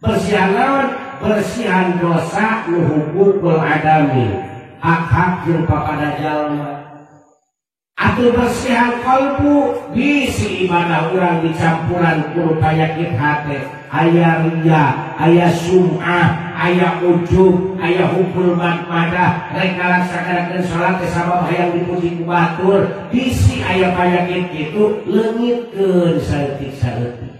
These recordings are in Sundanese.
Bersihan naon? Bersihan dosa nu hukukul adami, hak-hak jeung papada jalma. Atuh bersihan kalbu bisi ibadah urang dicampuran ku panyakit hate, aya riya, aya sum'ah, aya ujub, aya hukul madah, rek ngalaksanakeun salat teh sabab hayang dipuji ku batur, bisi aya panyakit kitu leungitkeun saeutik-saeutik.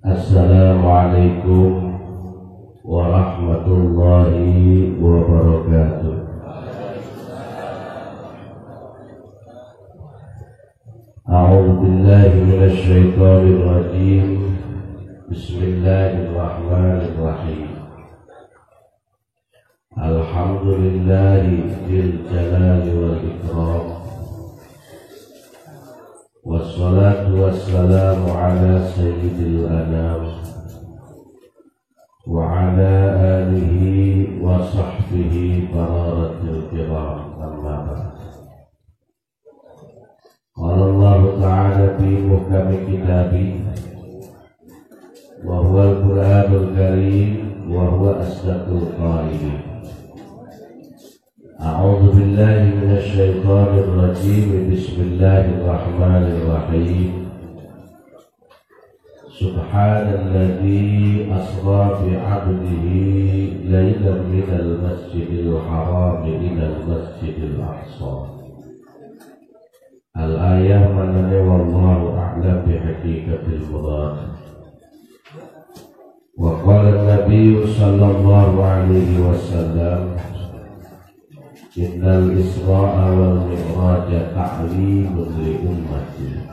Assalamualaikum warahmatullahi wabarakatuh. A'udzu billahi minasy syaithanir rajim. Bismillahirrahmanirrahim. Alhamdulillahi dzil jalali wal ikram. Wassalatu wassalamu ala sayyidil anam wa ala alihi wa sahbihi bararatil kiram. Amma ba'd. Qala Allah ta'ala fi muhkami kitabi wa huwa al-Qur'anul Karim wa huwa asdaqul qailin. A'udzu billahi minasy syaithanir rajim. Bismillahirrahmanirrahim. Subhanalladzi asra bi 'abdihi lailan minal masjidil haram ilal masjidil aqsa. Al-ayah manane wallahu a'lam bi haqiqatil murad. Wa qala an-nabiy sallallahu alaihi wasallam, innal Isra'a wal Mi'raja ta'limun li ummati.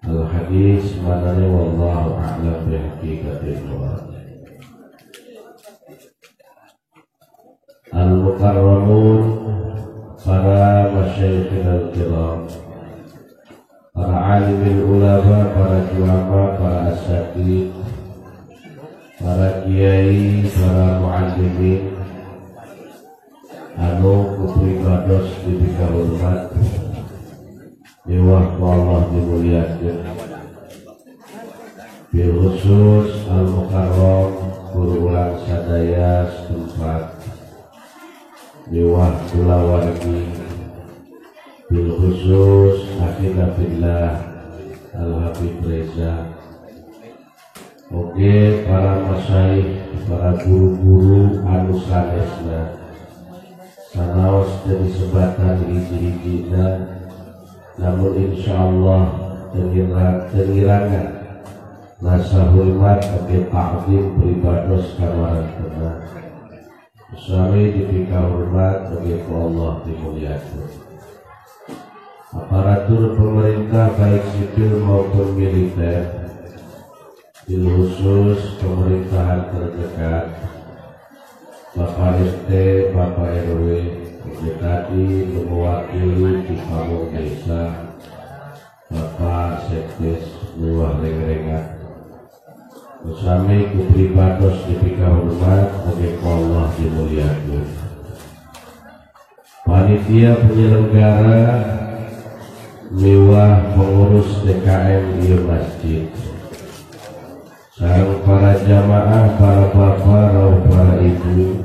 Al hadis manane wallahu a'lam bi haqiqatil murad. Al mukarramun, para masyayikh al-kiram, para alimil ulama, para ulama, para asatid, para kiai, para muallimin, anu kupribados dibika hormat, miwah ku Allah dimuliakeun. Bil khusus al mukarram guru ulang sadaya setempat, miwah kulawargi, bil khusus akhina billah al Habib Reza. Oke, para masyayikh, para guru-guru anu sanesna sanaos dari sebatan hiji-hijina, namun insyaallah tengirangan rasa hormat oge ta'zim pribados kamarantena sami dipika hormat oge ku Allah dimuliakeun. Aparatur pemerintah baik sipil maupun militer, bil khusus pemerintahan terdekat, Bapak RT, Bapak RW, tadi mewakili di pamong desa, Bapak Sekdes miwah reng-rengan, bersami ku pribados dipika hormat oge ku Allah dimuliakeun. Panitia penyelenggara miwah pengurus DKM ieu masjid, sareng para jamaah, para bapak, rauh para ibu,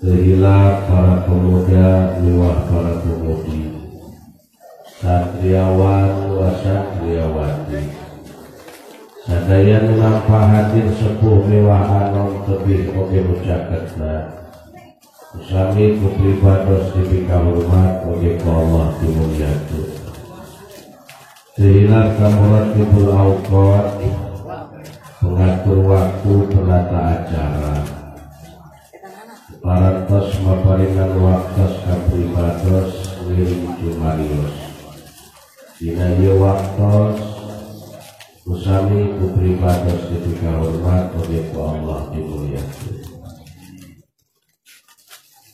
tehilap para pemuda, miwah para pemudi, santriawan wa santriawati, sadaya nu nampa hadir sepuh miwah anom tebih oge nu caketna, sami ku pribados dipika hormat oge ku Allah dimuliakeun. Tehilap kamuratibul awqat, pengatur waktu penata acara, parantos maparingan waktos kapribados ngiring cumarios. Dina ieu waktos usami ku pribados dipika hormat oge ku Allah dimuliakeun.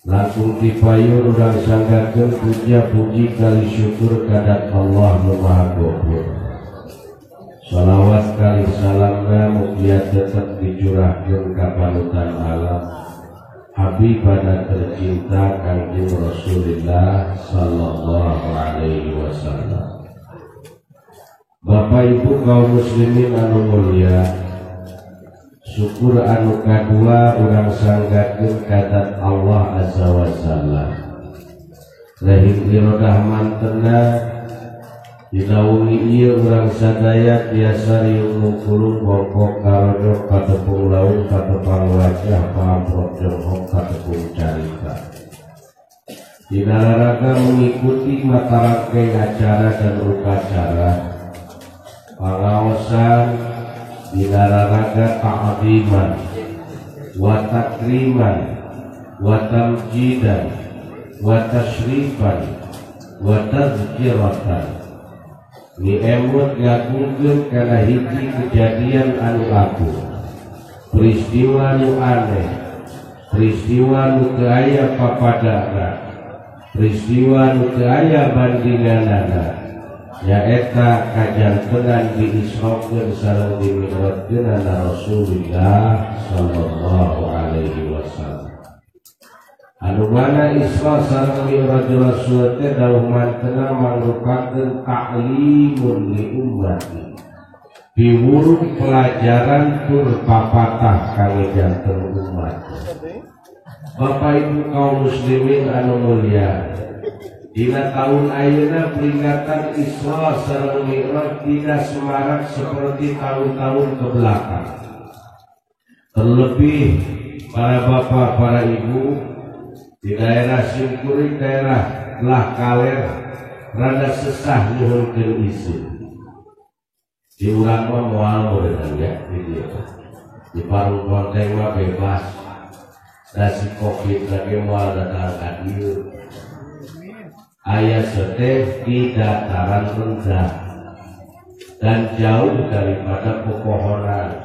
Langkung tipayun urang sanggakeun puja puji kali syukur kadat Allah nu Maha Gofur. dicurahkeun ka panutan alam habibana tercinta Kangjeng Rasulullah sallallahu alaihi wasallam. Bapak Ibu kaum muslimin anu mulia, syukur anu kadua urang sanggakeun ka zat Allah azza wa jalla. Rahim irodah mantena dina wengi ieu urang sadaya biasa riung mungkulung bongkok karodok katepung laut katepang wajah paamprok jonghok katepung carita. Dina raraga mengikuti mata rangkai acara dan upacara pangaosan dina raraga ta'ziman wa takriman wa tamjidan wa tashrifan wa tazkiratan. Niemut ngagungkeun kana hiji kejadian anu agung, peristiwa nu aneh, peristiwa nu teu aya papadana, peristiwa nu teu aya bandinganana, nyaeta kajantenan diisrokeun sareng dimi'rajkeunana Rasulullah sallallahu alaihi wasallam. Anu mana Isra sareng Mi'raj Rasul teh dawuh mantena mangrupakeun ta'limun li ummati, piwurung pelajaran tur papatah kangge janten umat. Bapak Ibu kaum muslimin anu mulia, dina tahun ayeuna peringatan Isra sareng Mi'raj tidak semarak seperti tahun-tahun ke belakang. Terlebih para bapak, para ibu di daerah Simkuring, daerah belah kaler rada sesah nyuhunkeun izin. Di urang mah moal meureun ya di dieu. Di Parung Ponteng mah bebas. Da si Covid lagi moal datang ka dieu. Aya seteh di dataran rendah dan jauh daripada pepohonan.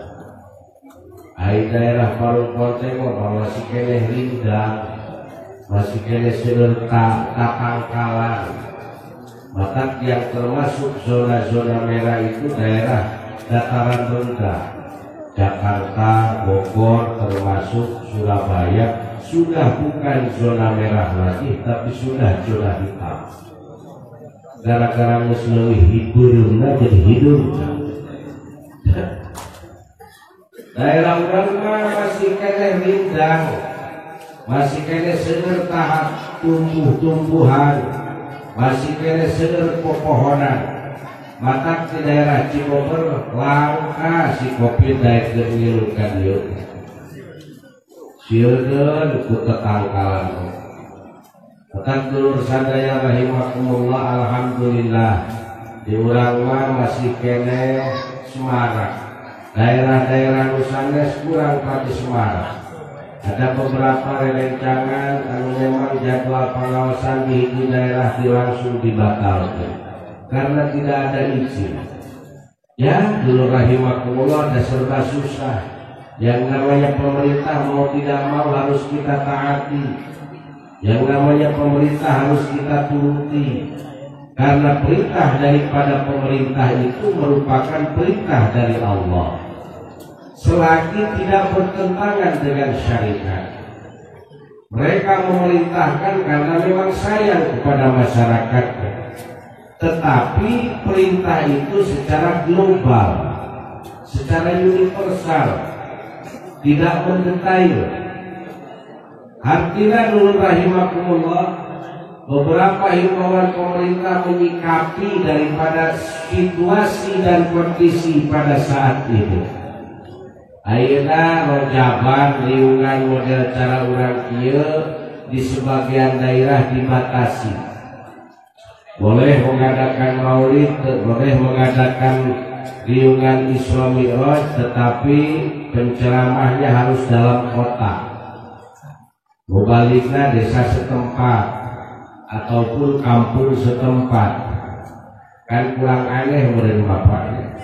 Ai daerah Parung Ponteng mah masih keneh rindang, masih kene seueur tatangkalan. Maka yang termasuk zona-zona merah itu daerah dataran rendah. Jakarta, Bogor, termasuk Surabaya sudah bukan zona merah lagi, tapi sudah zona hitam. Gara-gara geus leuwih hibureunna jadi hideung. Daerah urang mah masih keneh rindang, masih kene seueur tahap tumbuh-tumbuhan, masih kene seueur pepohonan. Matak di daerah Cikober langka si kopi daek keur ngilu ka dieu. Sieun ku tetangkalan. Matak dulur sadaya rahimakumullah, alhamdulillah di urang mah masih kene semarak. Daerah-daerah nu sanes kurang pati semarak. Ada beberapa rerencangan anu memang jadwal pengawasan di hiji daerah langsung dibatalkan karena tidak ada izin. Ya, dulu rahimakumullah, ada serba susah. Yang namanya pemerintah mau tidak mau harus kita taati. Yang namanya pemerintah harus kita turuti. Karena perintah daripada pemerintah itu merupakan perintah dari Allah. Selagi tidak bertentangan dengan syariat. Mereka memerintahkan karena memang sayang kepada masyarakatnya. Tetapi perintah itu secara global, secara universal, tidak mendetail. Artinya dulu rahimakumullah, beberapa himbauan pemerintah menyikapi daripada situasi dan kondisi pada saat ini. Ayeuna rojaban riungan model cara urang kieu di sebagian daerah dibatasi. Boleh mengadakan maulid, boleh mengadakan riungan Isra Mi'raj, tetapi penceramahnya harus dalam kota. Mubalikna desa setempat ataupun kampung setempat. Kan kurang aneh meureun bapaknya.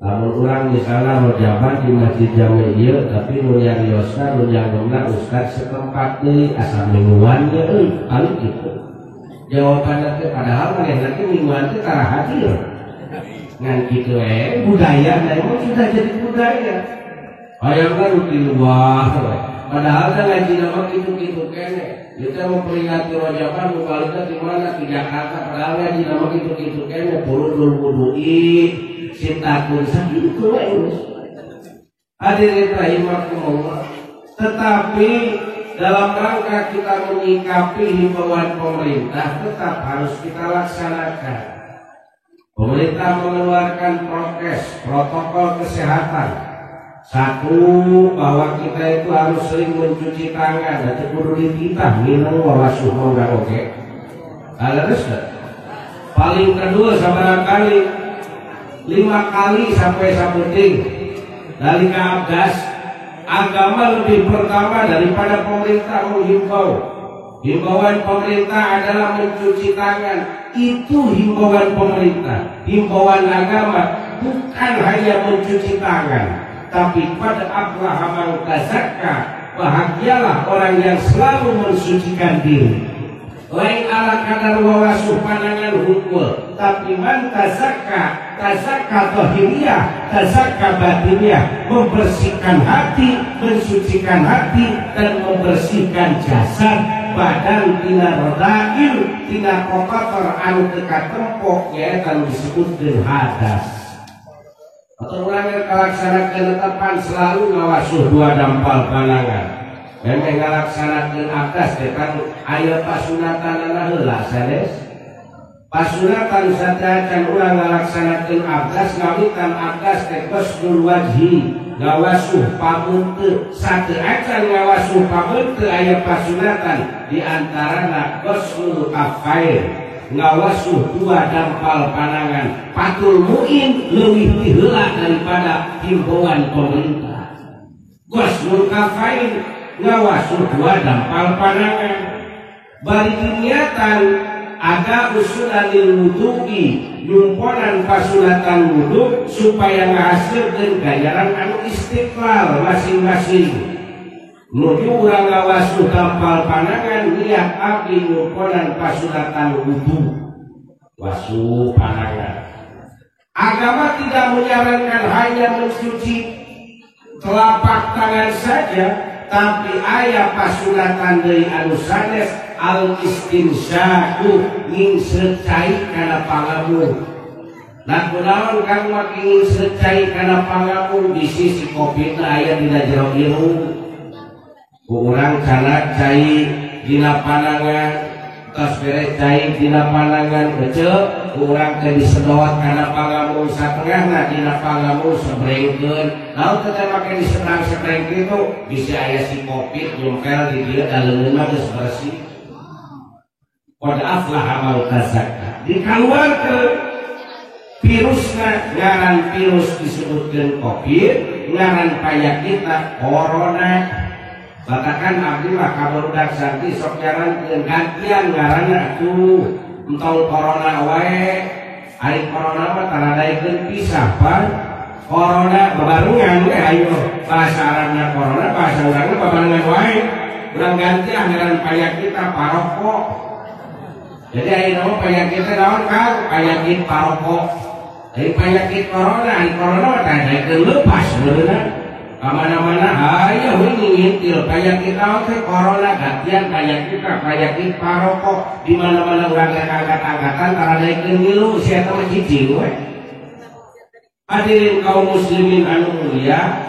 Lamun urang misalnya rojaban di masjid jami ieu, tapi nu nyariosna nu nyanggongna ustaz setempat deui asa mingguan ge euy, kali kitu. Jawabanna teh padahal manehna teh mingguan teh tara hadir. Ngan kitu we budaya, nah emang sudah jadi budaya. Hayangna nu di luar we. Padahal teh ngajina mah kitu-kitu keneh. Ieu teh memperingati Rajaban nu balikna di mana di Jakarta padahal ngajina mah kitu-kitu keneh furudul wudu'i sitakun sakitu we geus. Hadirin rahimakumullah. Tetapi dalam rangka kita menyikapi himbauan pemerintah tetap harus kita laksanakan. Pemerintah mengeluarkan prokes, protokol kesehatan. Satu, bahwa kita itu harus sering mencuci tangan. Dan kudu dititah minum wawasuh urang oge. Leres teu? Paling kedua sabaraha kali? 5 kali sampai sapenting. Nalika abdas, agama lebih pertama daripada pemerintah menghimbau. Himbauan pemerintah adalah mencuci tangan. Itu himbauan pemerintah. Himbauan agama bukan hanya mencuci tangan, tapi pada aflaha man tazakka, bahagialah orang yang selalu mensucikan diri. Lain ala kadar wawasuh panangan hukul, tapi man tazakka, tazakka tohiriyah, tazakka batiniyah, membersihkan hati, mensucikan hati, dan membersihkan jasad badan tina rodail, tina kotor anu teka tempok, yaitu disebut dengan hadas. Atau urang ngalaksanakeun netepan selalu ngawasuh dua dampal panangan. Memang ngalaksanakeun abdas teh kan aya pasunatanana heula sanes. Pasunatan sateuacan urang ngalaksanakeun abdas ngawitan abdas teh ghuslul wajhi, ngawasuh pamunte. Sateuacan ngawasuh pamunte aya pasunatan di antarana ghuslul kaffain, ngawasuh dua dampal panangan. Fathul Muin leuwih diheula daripada himbauan pemerintah. Ghuslul kaffain ngawasuh dua dampal panangan. Bari niatan ada usulanil wudu'i, nyumponan pasunatan wudu supaya ngahasilkeun ganjaran anu istiqlal masing-masing. Nuju urang ngawasuh dampal panangan niat abdi nyumponan pasunatan wudu, wasuh panangan. Agama tidak menyarankan hanya mencuci telapak tangan saja, tapi aya pasunatan deui anu sanes al istinsyaku ngingsreut cai kana pangamung. Nah kunaon kang make ngingsreut cai kana pangamung bisi si Covid aya dina jero irung. Ku urang kana cai dina panangan, tos bere cai dina panangan eceu, ku urang teh disedot kana pangamung satengahna dina pangamung sebrengkeun. Naon teh make disebrang-sebreng kitu bisi aya si Covid nyempel di dieu daleungeunna geus bersih. Qad aflaha man tazakka. Dikaluarkeun virusna, ngaran virus disebutkeun Covid, ngaran panyakitna corona. Batakan abdi mah kabarudak santi sok nyarankeun gantian ngaranna atuh entong corona wae. Ari corona mah taradaikeun pisah pan. Corona babarengan we ayo bahasa Arabna corona bahasa urangna babarengan wae. Urang ganti ngaran panyakitna parokok. Jadi ayeuna mah panyakitna naon Kang? Panyakit parokok. Dari panyakit corona, ari corona mah taradaikeun leupas beureunan. Kamana-mana ayo ngintil panyakit naon teh corona gantian panyakit panyakit parokok. Di mana-mana urang rek angkat-angkatan taradaikeun ngilu si eta mah cicing we. Hadirin kaum muslimin anu mulia,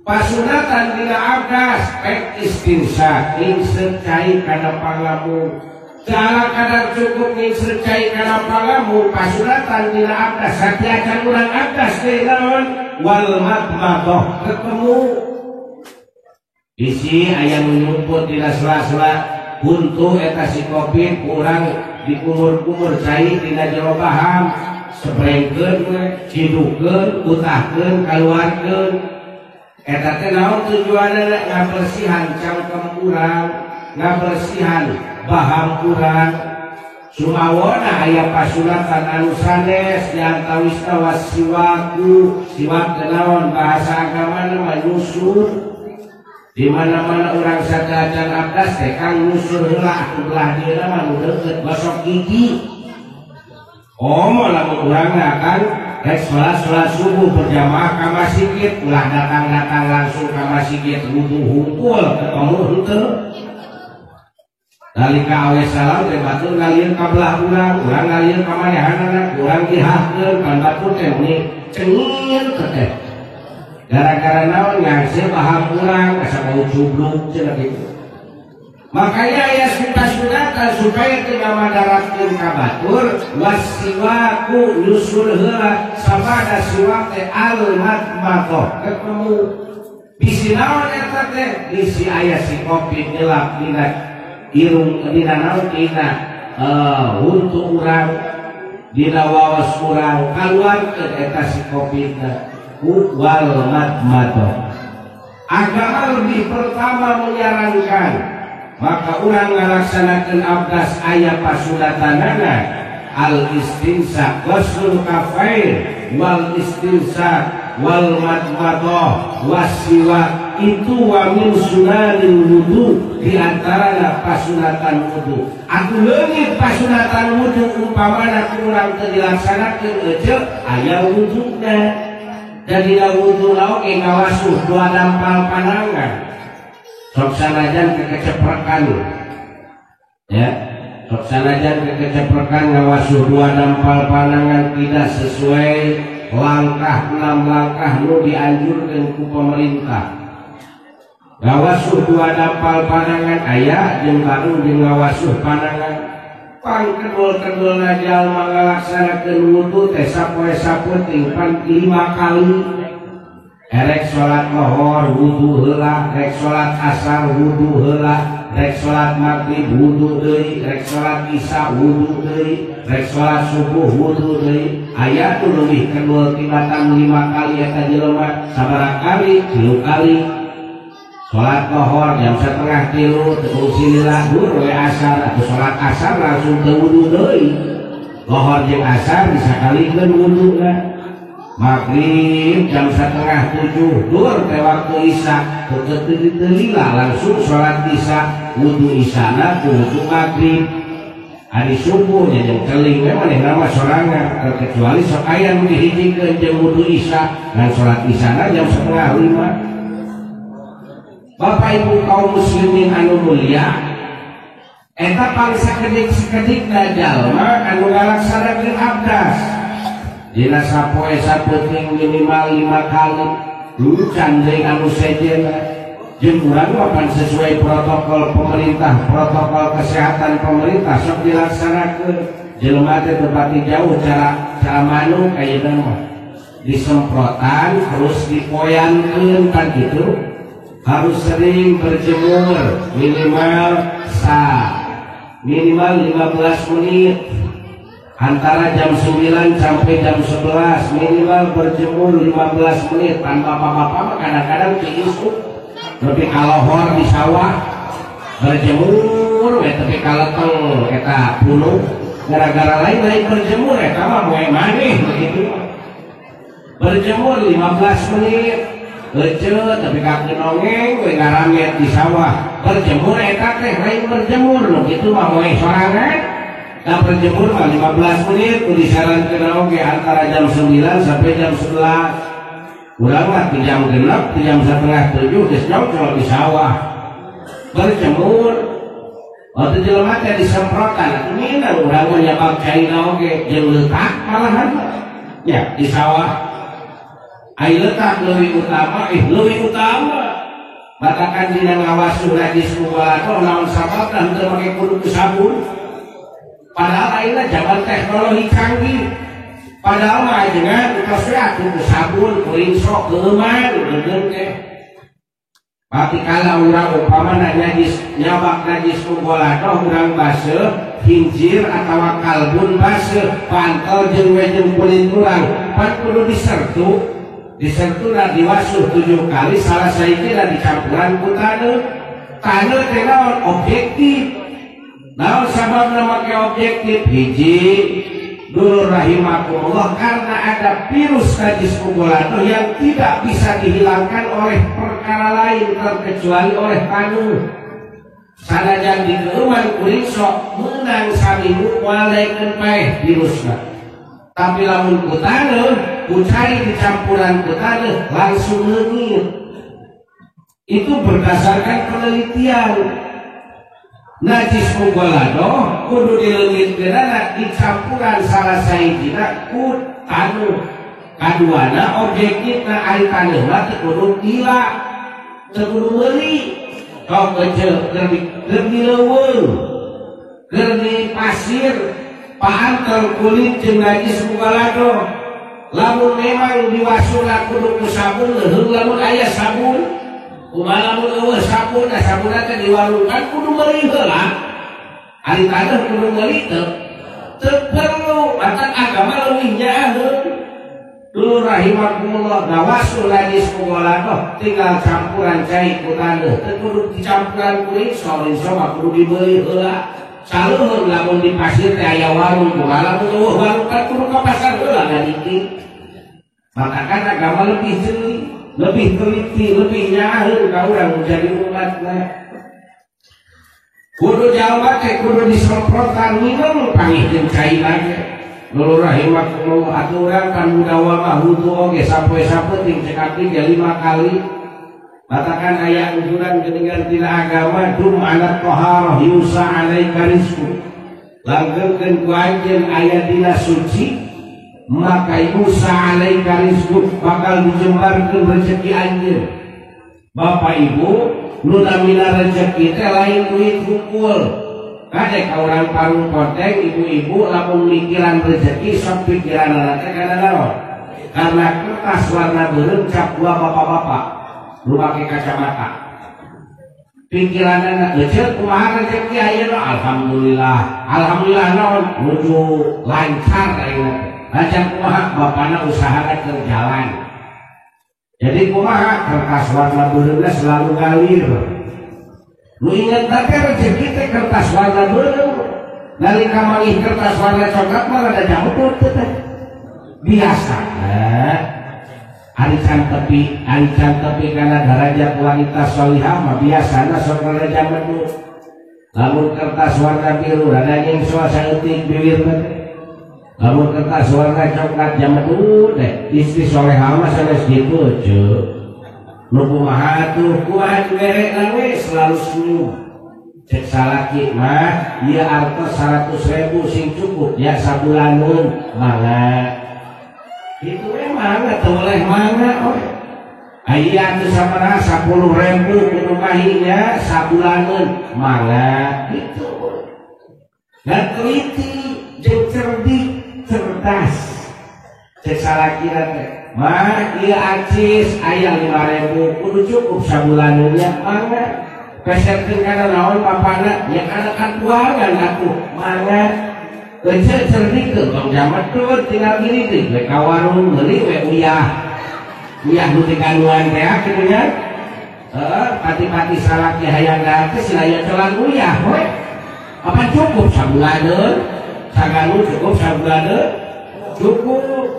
pasunatan dina abdas pek istinsya ngingsreut cai kana pangamung. Cara kadar cukup ngingsreut cai kana pangamung pasunatan dina abdas sateuacan urang abdas teh naon wal madmadah ketemu. Bisi aya nu nyumput dina sela-sela huntu eta si Covid urang dikumur-kumur cai dina jero baham, sebrengkeun we, cidukeun, utahkeun, kaluarkeun. Eta teh naon tujuanna? Ngabersihan cangkem urang, ngabersihan baham urang. Sumawona aya pasunatan anu sanes di antawisna wasiwaku. Siwak teh naon bahasa agamana mah nyusur. Di mana-mana urang sateuacan abdas teh kang nyusur heula atuh belah dieu mah nu deukeut gosok gigi. Oh, lamun urang kan rek salat subuh berjamaah ka masjid, ulah datang-datang langsung ka masjid wudu hungkul ketemu henteu. Nalika awe salam teh batur ngalieun ka belah urang, urang ngalieun ka manehanana, urang dihahkeun kan batur teh meni cengir teh. Gara-gara naon ngangseuh paham urang asa bau cubluk cenah kitu. Makanya aya sunat-sunatan supaya teu ngamadaratkeun ka batur, wasiwaku nyusul heula sabada siwak teh al-madmadah ketemu. Bisi naon eta teh? Bisi aya si kopi nyelap dina irung dina naon dina huntu urang dina wawas urang kaluarkeun eta si kopina wal madmadah. Agama lebih pertama menyarankan maka urang ngalaksanakeun abdas aya pasunatanana al istinsa ghuslul kafain wal istinsa wal madmadah wasiwak itu wa min sunanil wudu di antarana pasunatan wudu. Atuh leungit pasunatan wudu umpamana ku urang teu dilaksanakeun euceu aya wuduna. Dan dina wudu oge ngawasuh dua dampal panangan. Sok sanajan kekeceprekan ya, sok sanajan kekeceprekan ngawasuh dua dampal panangan tidak sesuai langkah 6 langkah nu dianjurkeun ku pemerintah. Ngawasuh dua dampal panangan aya jeung baru jeung ngawasuh panangan. Pangkedul-kedulna jalma ngalaksanakeun wudu teh sapoe sapenting pan 5 kali. Rek salat lohor wudu heula, rek salat asar wudu heula, rek salat maghrib wudu deui, rek salat isya wudu deui, rek salat subuh wudu deui. Aya nu leuwih kedul tibatan 5 kali eta jelema, sabaraha kali? 3 kali. Salat lohor jam 2:30 teu kungsi lila dur we asar, atau salat asar langsung teu wudu deui. Lohor jeung asar disakalikeun wuduna. Maghrib jam 6:30 dur teh waktu isya teu lila langsung salat isya wudu isyana wudu maghrib. Ari subuh nya jeung keling we manehna mah sorangan terkecuali sok aya nu dihijikeun jeung wudu isya dan salat isyana jam 4:30. Bapak Ibu kaum muslimin anu mulia, eta paling sakedik-sakedikna jalma anu ngalaksanakeun abdas. Dina sapoe sapeuting minimal 5 kali can deui anu sejenna. Jeung urang mah pan sesuai protokol pemerintah, protokol kesehatan pemerintah sok dilaksanakeun. Jelema teh teu pati jauh cara manuk ayeuna mah. Disemprotan terus dipoyankeun kan kitu. Harus sering berjemur minimal minimal 15 menit. Antara jam 9 sampai jam 11 minimal berjemur 15 menit. Tanpa bapak-bapak kadang-kadang diisuk lebih kalohor di sawah berjemur we tapi kaleteng eta puluh gara-gara lain berjemur eta mah moe maneh begitu. Berjemur 15 menit lecet tapi kaki nongeng we ngaramet di sawah berjemur eta teh lain berjemur nu kitu mah moe sorangan. Nah berjemur mah 15 menit kudu disarankeun oge antara jam 9 sampai jam 11. Urang mah di jam 6, di jam 6:30 geus nyongcol di sawah. Berjemur. Waktu jelema teh disemprotan, minang urang mah nyabak caina oge jeung leutak malahan. Ya, di sawah. Ai leutak leuwih utama, leuwih utama. Batakan dina ngawasuh najis mughaladzah naon sababna henteu make kudu ku sabun. Padahal ayeuna zaman teknologi canggih. Padahal mah ajengan utos we atuh ku sabun, ku rinso, keuman geugeun teh. Pati kala urang upamana najis nyabak najis mughaladzah urang baseuh hinjir atawa kalbun baseuh pantel jeung we jeung kulit urang pan kudu disertu. Disertuna diwasuh 7 kali salah sahijina dicampuran ku taneuh. Taneuh teh naon objektif. Naon sababna make objektif? Hiji, dulur rahimakumullah, karena ada virus najis mughaladzah yang tidak bisa dihilangkan oleh perkara lain terkecuali oleh taneuh. Sanajan dikeuman ku rinso meunang saminggu moal daekeun paeh virusna. Tapi lamun ku taneuh, ku cai dicampuran ku taneuh langsung leungit. Itu berdasarkan penelitian. Najis mughalladoh kudu dileungitkeunana dicampuran salah sahijina ku taneuh. Kaduana objektifna ari taneuh mah teu kudu gila, teu kudu meuli. Kau kecil keur di leuweung, keur di pasir, paantel kulit jeung najis mughalladoh. Lamun memang diwasuna kudu ku sabun leuheung lamun aya sabun. Kumaha lamun eueuh sabun, da sabunna teh di warung kan kudu meuli heula. Ari taneuh kudu meuli teu? Teu perlu, matan agama leuwih nyaheun. Dulu rahimakumullah, ngawasu najis mughalladoh tinggal campuran cai ku taneuh, teu kudu dicampuran ku insol, insol mah kudu dibeli heula. Saluhur lamun di pasir teh aya warung, kumaha lamun eueuh warung kan kudu ka pasar heula ngadiki. Maka kan agama lebih jeli, lebih teliti, lebih nyaheun ka urang menjadi umatna. Kudu jalma teh kudu disemprotan minum pangih jeung cai lagi. Dulu rahimakumullah, aturan kan mudawamah wudu oge sapoe sapenting cek abdi ge 5 kali. Katakan aya anjuran geuningan tina agama dum ala taharah yusa alaika rizqu. Langgengkeun ku anjeun aya dina suci maka yusa alaika rizqu bakal dijembarkeun rezeki anjeun. Bapak Ibu nu namina rezeki teh lain duit hungkul. Kade ka urang parung poteng ibu-ibu lamun mikiran rezeki sok pikiranna teh kana naon? Karena kertas warna beureum cap dua bapak-bapak nu make kacamata. Pikiranna leuceut kumaha rezeki ayeuna? Alhamdulillah. Alhamdulillah naon? Nuju lancar ayeuna teh. Lancar kumaha? Bapana usahana keur jalan. Jadi kumaha kertas warna beureumna selalu ngalir. Nu inget teh rezeki teh kertas warna beureum. Nalika manggih kertas warna coklat mah rada jauh teh. Biasa. Ari can tepi kana darajat wanita sholihah mah biasana sok rada jamedut. Lamun kertas warna biru rada nyengso saeutik bibir teh. Lamun kertas warna coklat jamedut teh. Istri solehah mah sanes kitu ceu. Nu kumaha tuh kumaha dibere we selalu senyum. Cek salaki mah ieu artos 100.000 sing cukup ya sabulaneun mangga. Itu we mangga teu boleh mangga we. Aya teu sabaraha 10.000 kudu mahinya sabulaneun mangga gitu. Dan teliti jeung cerdik cerdas. Cek salaki teh mah ieu acis aya 5.000 kudu cukup sabulaneun nya mangga. Peserkeun kana naon papana nya kana katuangan atuh mangga. Ece cerdik teu tong jametut tinggal gini teh we ka warung meuli we uyah. Uyah nu dikanuan teh kitu nya. Heeh, pati-pati salaki hayang dahar teh silaya colan uyah we. Apa cukup sabulaneun? Saganu cukup sabulaneun? Cukup.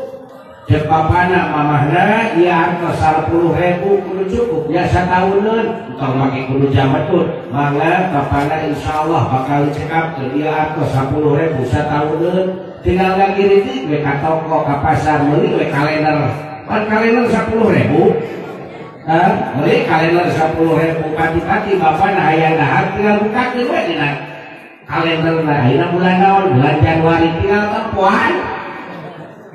Cek bapana mamahna ieu artos 10.000 kudu cukup nya satauneun tong make kudu jametut mangga bapana insyaallah bakal dicekapkeun ieu artos 10.000 satauneun tinggal ngagiritik we ka toko ka pasar meuli we kalender pan kalender 10.000 hah meuli kalender 10.000 pati-pati bapana hayang dahar tinggal bukakeun we dina kalenderna ayeuna bulan naon bulan Januari tinggal tempoan.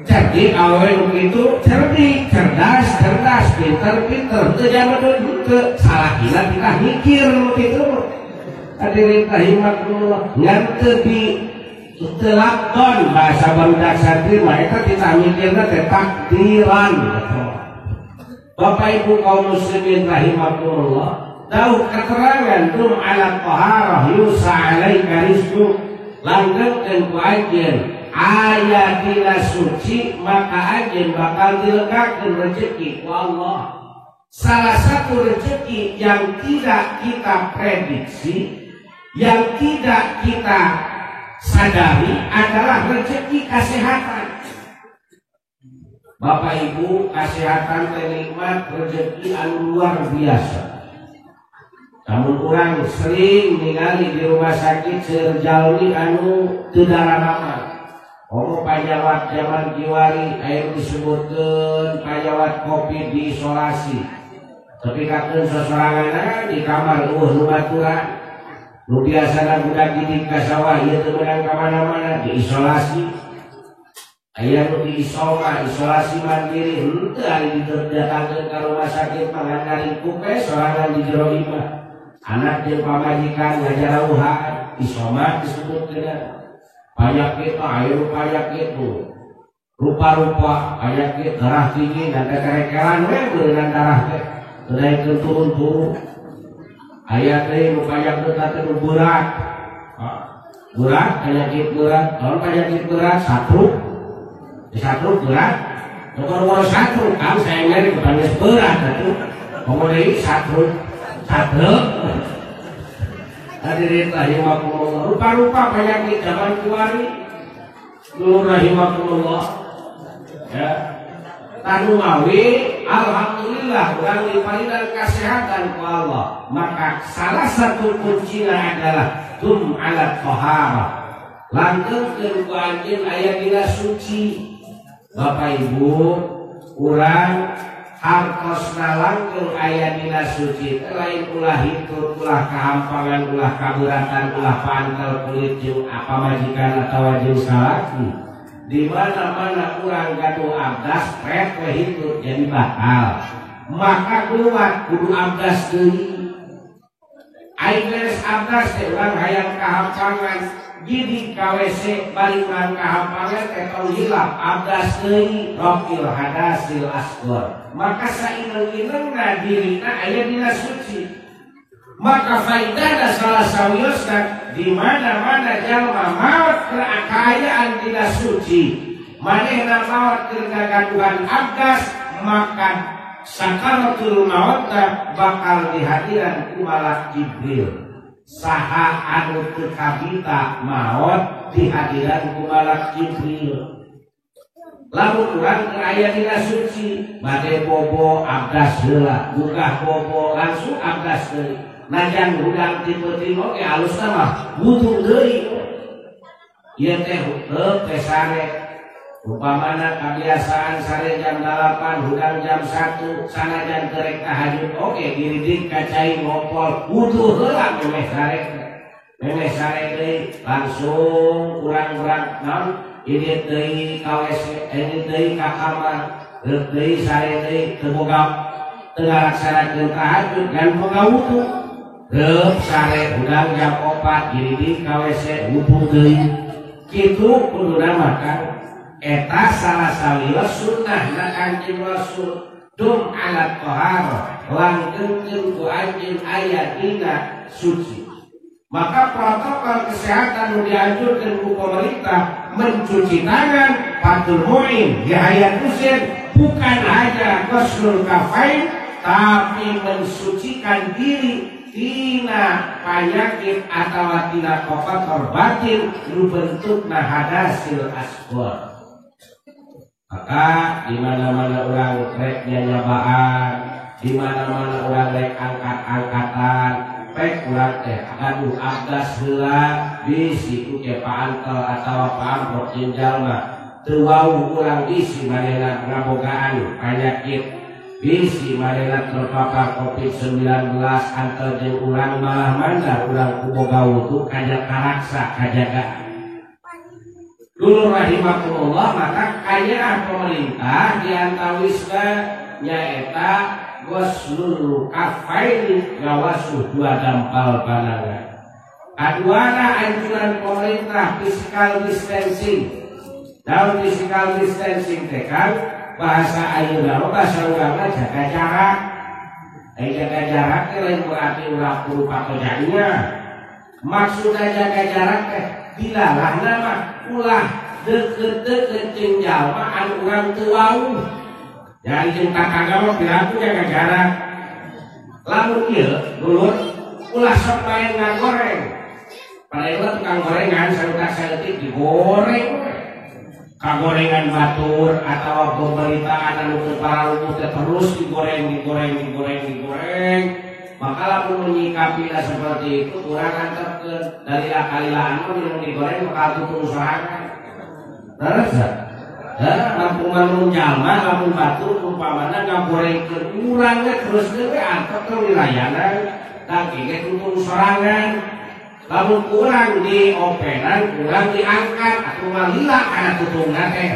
Cerdik awewe nu kitu cerdik, cerdas, cerdas, pinter, pinter. Teu jametut henteu, salahina kita mikir nu kitu. Hadirin rahimakumullah, ngan teu di teu lakon bahasa barudak santri mah eta kita mikirna teh takdiran. Bapak Ibu kaum muslimin rahimakumullah, tahu keterangan dum ala taharah yusa alaika rizqu langgengkeun ku anjeun aya dina suci maka anjeun bakal dilegakeun rezeki ku Allah. Salah satu rezeki yang tidak kita prediksi, yang tidak kita sadari adalah rezeki kesehatan. Bapak Ibu, kesehatan teh nikmat rezeki anu luar biasa. Namun orang sering ningali di rumah sakit seueur jalmi anu teu dararama. Komo pajawat zaman kiwari aya disebutkeun pajawat Covid diisolasi. Tapi kakeun sosoranganna di kamar eueuh nu baturan. Nu biasana budak didik ka sawah ieu teu meunang ka mana-mana diisolasi. Aya nu diisoma, isolasi mandiri henteu ari didatangkeun ka rumah sakit pangandarin kupe sorangan di jero imah. Anak jeung pamajikan ngajarauhan isoma disebutkeun. Penyakit air penyakit rupa-rupa penyakit darah tinggi dan kekerekelan we beureunang darah teh naikeun turun-turun aya teh nu penyakit teh nu berat berat penyakit berat lamun penyakit berat satruk satruk berat boro-boro satruk kan saya nyari bukan geus berat atuh komo deui satruk satruk hadirin rahimakumullah rupa-rupa penyakit zaman kiwari dulu rahimakumullah ya tanu mawi alhamdulillah urang diparinan kesehatan ku Allah maka salah satu kuncinya adalah tum ala taharah langgengkeun ku anjeun aya dina suci. Bapak Ibu urang hartosna langgeng aya dina suci lain ulah hitut ulah kahampangan ulah kaberatan ulah pantel kulit jeung apa majikan atawa jeung salaki di mana-mana urang gaduh abdas pret we hitut jadi batal maka keluar kudu abdas deui ai beres abdas teh urang hayang kahampangan gidi ka WC balik urang kahampangan teh tong hilap abdas deui rafil hadasil asghar maka saineng-inengna dirina aya dina suci maka faidahna salah sawiosna di mana-mana jalma maot keur kaayaan dina suci manehna maot keur gagaduhan abdas maka sakaratul mautna bakal dihadiran ku malak Jibril saha anu teu kabita maot dihadiran ku malak Jibril. Lamun urang keur aya dina suci bade bobo abdas heula buka bobo langsung abdas deui najan hudang ti peuting oge alusna mah wudu deui ieu teh heueuh teh sare upamana kabiasaan sare jam 8 hudang jam 1 sanajan teu rek tahajud oge diridik ka cai ngompol wudu heula memeh sare deui langsung urang-urang naon ini deui ka WC ini deui ka kamar reup deui sare deui teu boga teu ngalaksanakeun tahajud ngan boga wudu reup sare hudang jam 4 diridik ka WC wudu deui kitu kuduna mah kan eta salah sawios sunnahna Kanjeng Rasul dum ala taharah langgengkeun ku anjeun aya dina suci. Maka protokol kesehatan yang dianjurkan ku pemerintah mencuci tangan, Fathul Mu'in, Yahya Husein bukan hanya ghuslul kafain tapi mensucikan diri tina penyakit atau tina kotor batin nu bentukna hadasil asghar. Maka di mana-mana orang rek nyanyabaan, di mana-mana orang rek angkat-angkatan, pek urang teh gaduh abdas heula bisi ku ke paantel atawa paamprok jeung jalma teu wau urang bisi manehna ngabogaan panyakit bisi manehna terpapar Covid-19 antel jeung urang malah mandar urang ku boga wudu kaja karaksa kajaga. Dulur rahimakumullah maka kayaan pemerintah diantawisna nyaeta ghuslul kafaini ngawasuh dua dampal panangan. Kaduana anjuran pemerintah physical distancing. Dalam physical distancing teh kan bahasa ayeuna bahasa urang jaga jarak. Ai jaga jarak teh lain berarti ulah kudu patojanya. Maksudna jaga jarak teh dilalahna mah ulah deket-deket jeung jalma anu urang teu wauh. Jadi jeung tatangga mah piraku jaga jarak. Lamun ieu dulur ulah sok main ngagoreng. Padahal tukang gorengan sarutak saeutik digoreng. Kagorengan batur atau pemberitaan anu teu pararubuh teh terus digoreng digoreng digoreng digoreng. Maka lamun menyikapinya seperti itu urang antepkeun dari kalilaan mah minum digoreng bakal tutung sorangan. Leres lampu manung jalma lamun batur umpamana ngagorengkeun urang ge terus we antep ke wilayahna tangki ge tutung sorangan lamun kurang diopenan kurang diangkat atuh mah lila kana tutungna teh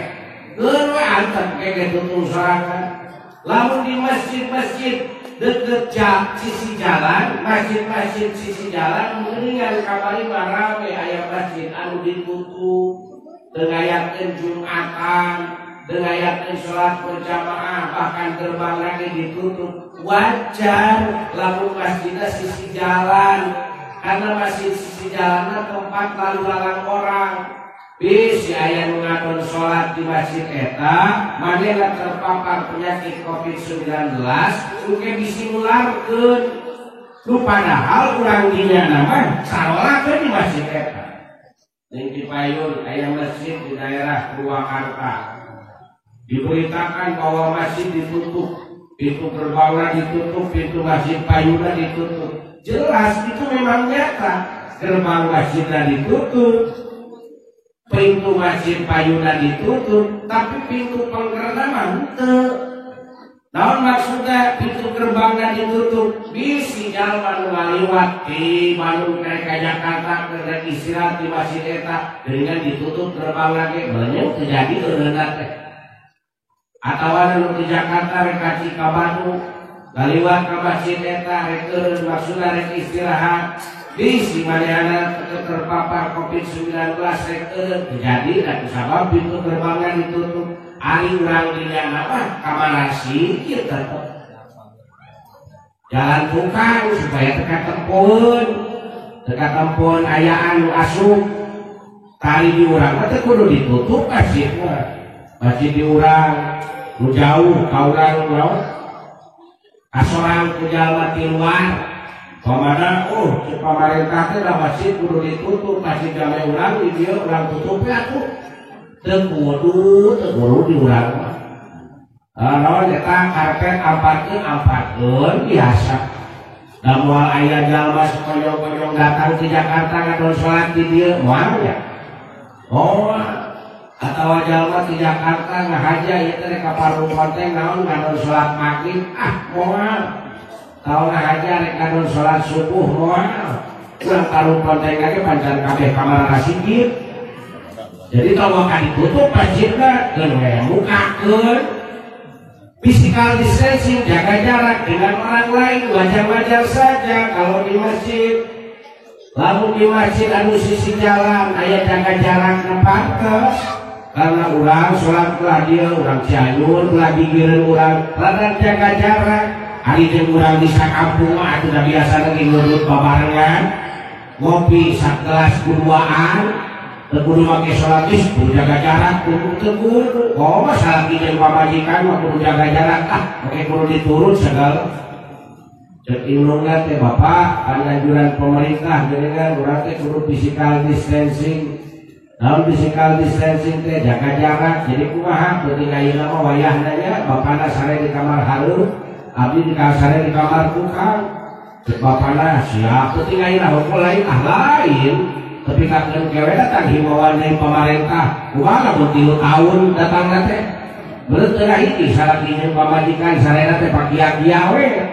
geun we antep ge tutung sorangan lamun di masjid-masjid deket sisi jalan masjid-masjid sisi jalan mendingan kamari mah rame aya masjid anu ditutup dengayakeun Jumatan, dengayakeun sholat berjamaah, bahkan gerbang lagi ditutup. Wajar lamun masjidnya sisi jalan, karena masjid sisi jalannya tempat lalu lalang orang. Bisi aya nu ngadon sholat di masjid eta, manehna terpapar penyakit COVID-19, engke bisi nularkeun. Nu padahal urang dinya mah sarolakeun di masjid eta. Di Payun, aya masjid di daerah Purwakarta. Diberitakan bahwa masjid ditutup, pintu gerbangnya ditutup, pintu masjid Payuna ditutup. Jelas itu memang nyata. Gerbang masjidnya ditutup, pintu masjid Payuna ditutup, tapi pintu pengkerna mah henteu. Naon maksudnya pintu gerbangnya ditutup? Bisi jalma nu ngaliwat di Bandung ka Jakarta keur istirahat di masjid eta dengan ditutup gerbang lagi banyak terjadi eureunna teh. Atawa nu di Jakarta rek ka Bandung ngaliwat ka masjid eta rek eureun maksudna rek istirahat bisi manehna terpapar COVID-19 rek eureun terjadi da sabab pintu gerbangnya ditutup. Ari urang dinya mah kamana sih kieu teh jalan tukang supaya teka tempun aya anu asup tali di urang mah teu kudu ditutup masjid mah masjid di urang nu jauh ka urang naon kasorang ku jalma ti luar pamana oh cek pamarentah teh da masjid kudu ditutup masjid jame urang di dieu urang tutup we atuh teu kudu di urang mah. Naon eta karpet ampatkeun biasa. Da moal aya jalma sekonyong-konyong datang ke Jakarta ngadon salat di dieu moal nya. Moal atawa jalma di Jakarta ngahaja ieu teh ka Parung Konteng naon ngadon salat maghrib ah moal. Tahu ngahaja rek ngadon salat subuh moal. Urang Parung Konteng ge pancan kabeh kamar sigit. Jadi tong ka ditutup masjidna keun we mukakeun. Physical distancing, jaga jarak dengan orang lain, wajar-wajar saja kalau di masjid. Lamun di masjid anu sisi jalan aya jaga jarak na pantes. Karena urang salat belah dieu, urang Cianjur belah gigireun urang, rada jaga jarak. Ari jeung urang di sakampung mah atuh da biasana ge ngurut babarengan, ngopi sagelas kuduaan. Kudu make salat geus kudu jaga jarak kudu teu kudu. Oh mah salaki jeung pamajikan mah kudu jaga jarak ah make kudu diturut segala. Cek indungna teh bapak anjuran pemerintah geuningan urang teh kudu physical distancing. Naon physical distancing teh jaga jarak. Jadi kumaha penting ayeuna mah wayahna nya bapana sare di kamar hareup, abdi di sare di kamar tukang. Cek bapana siap penting ayeuna hukum lain ah lain. Tapi kakeun kewe datang himbauan dari pemerintah kumaha lamun 3 tahun datangna teh beureuh teu hiji salaki jeung pamajikan sarena teh pagia-gia we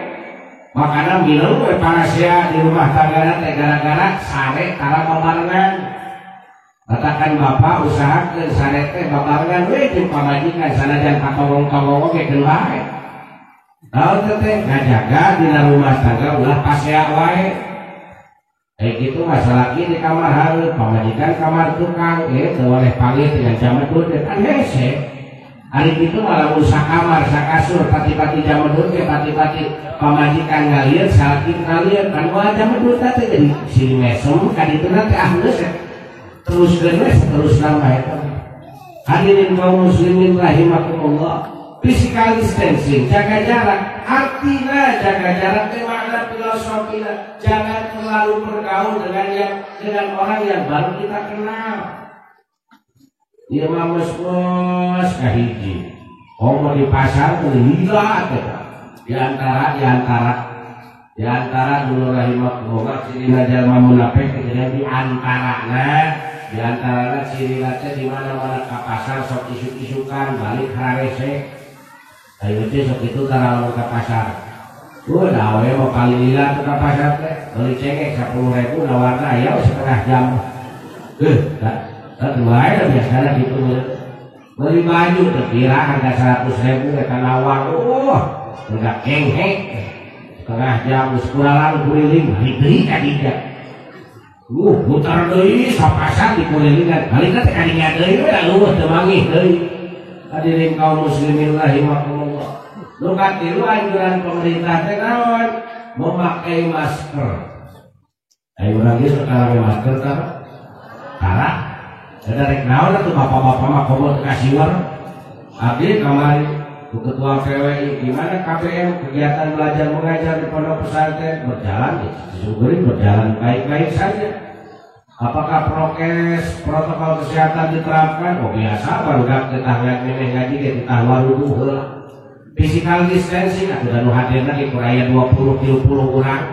makana milu we parasea di rumah tanggana teh gara-gara sare tara babarengan katakan bapak usahakeun sare teh babarengan we jeung pamajikan sanajan patongong-tongong oge keun wae naon teh ngajaga dina rumah tangga ulah pasea wae. Kayak gitu masalah di kamar hareup, pamajikan kamar tukang, teu oleh panggil dengan jamedud kan hese. Ari kitu malah usaha kamar sakasur pati-pati jamedud ge pati-pati pamajikan ngalir, salaki ngalir kan moal jamedud teh jadi sini mesem ka ditu teh ah geus terus geus terus nama eta. Hadirin kaum muslimin rahimakumullah. Physical distancing, jaga jarak. Artinya jaga jarak teh makna filosofina, jangan terlalu bergaul dengan orang yang baru kita kenal. Ieu mah mus kahiji. Komo di pasar teh lila teh. Di antara dulu rahimakumullah cirina jalma munafik jadi di antarana Di antaranya ciri teh di mana-mana ka pasar sok isuk-isukan balik harese. Ayo teh sok itu tara ka pasar. Udah we mau kali lila tuh ka pasar teh beli cengek 10.000 nawarna aya setengah jam. Tah wae biasana gitu. Beli baju teh kira harga 100.000 eta nawar. Enggak kenghek. Setengah jam geus kuralang kuriling balik deui ka dinya. Putar deui sapasar dikulilingan. Balik teh ka dinya deui we da leuweuh teu manggih deui. Hadirin kaum muslimin rahimakumullah. Nu katilu anjuran pemerintah teh naon? Memakai masker. Ayo urang geus make masker tah. Tara. Da rek naon atuh bapak-bapak mah komo teu kasiwer. Abdi kamari ku ketua PWI gimana KBM kegiatan belajar mengajar di pondok pesantren berjalan, disyukuri berjalan baik-baik saja. Apakah prokes protokol kesehatan diterapkan? Oh biasa baru gak tetangga memeh ngaji ge ditawar heula. Physical distancing atuh da nu hadirna ge kurang 20 30 urang.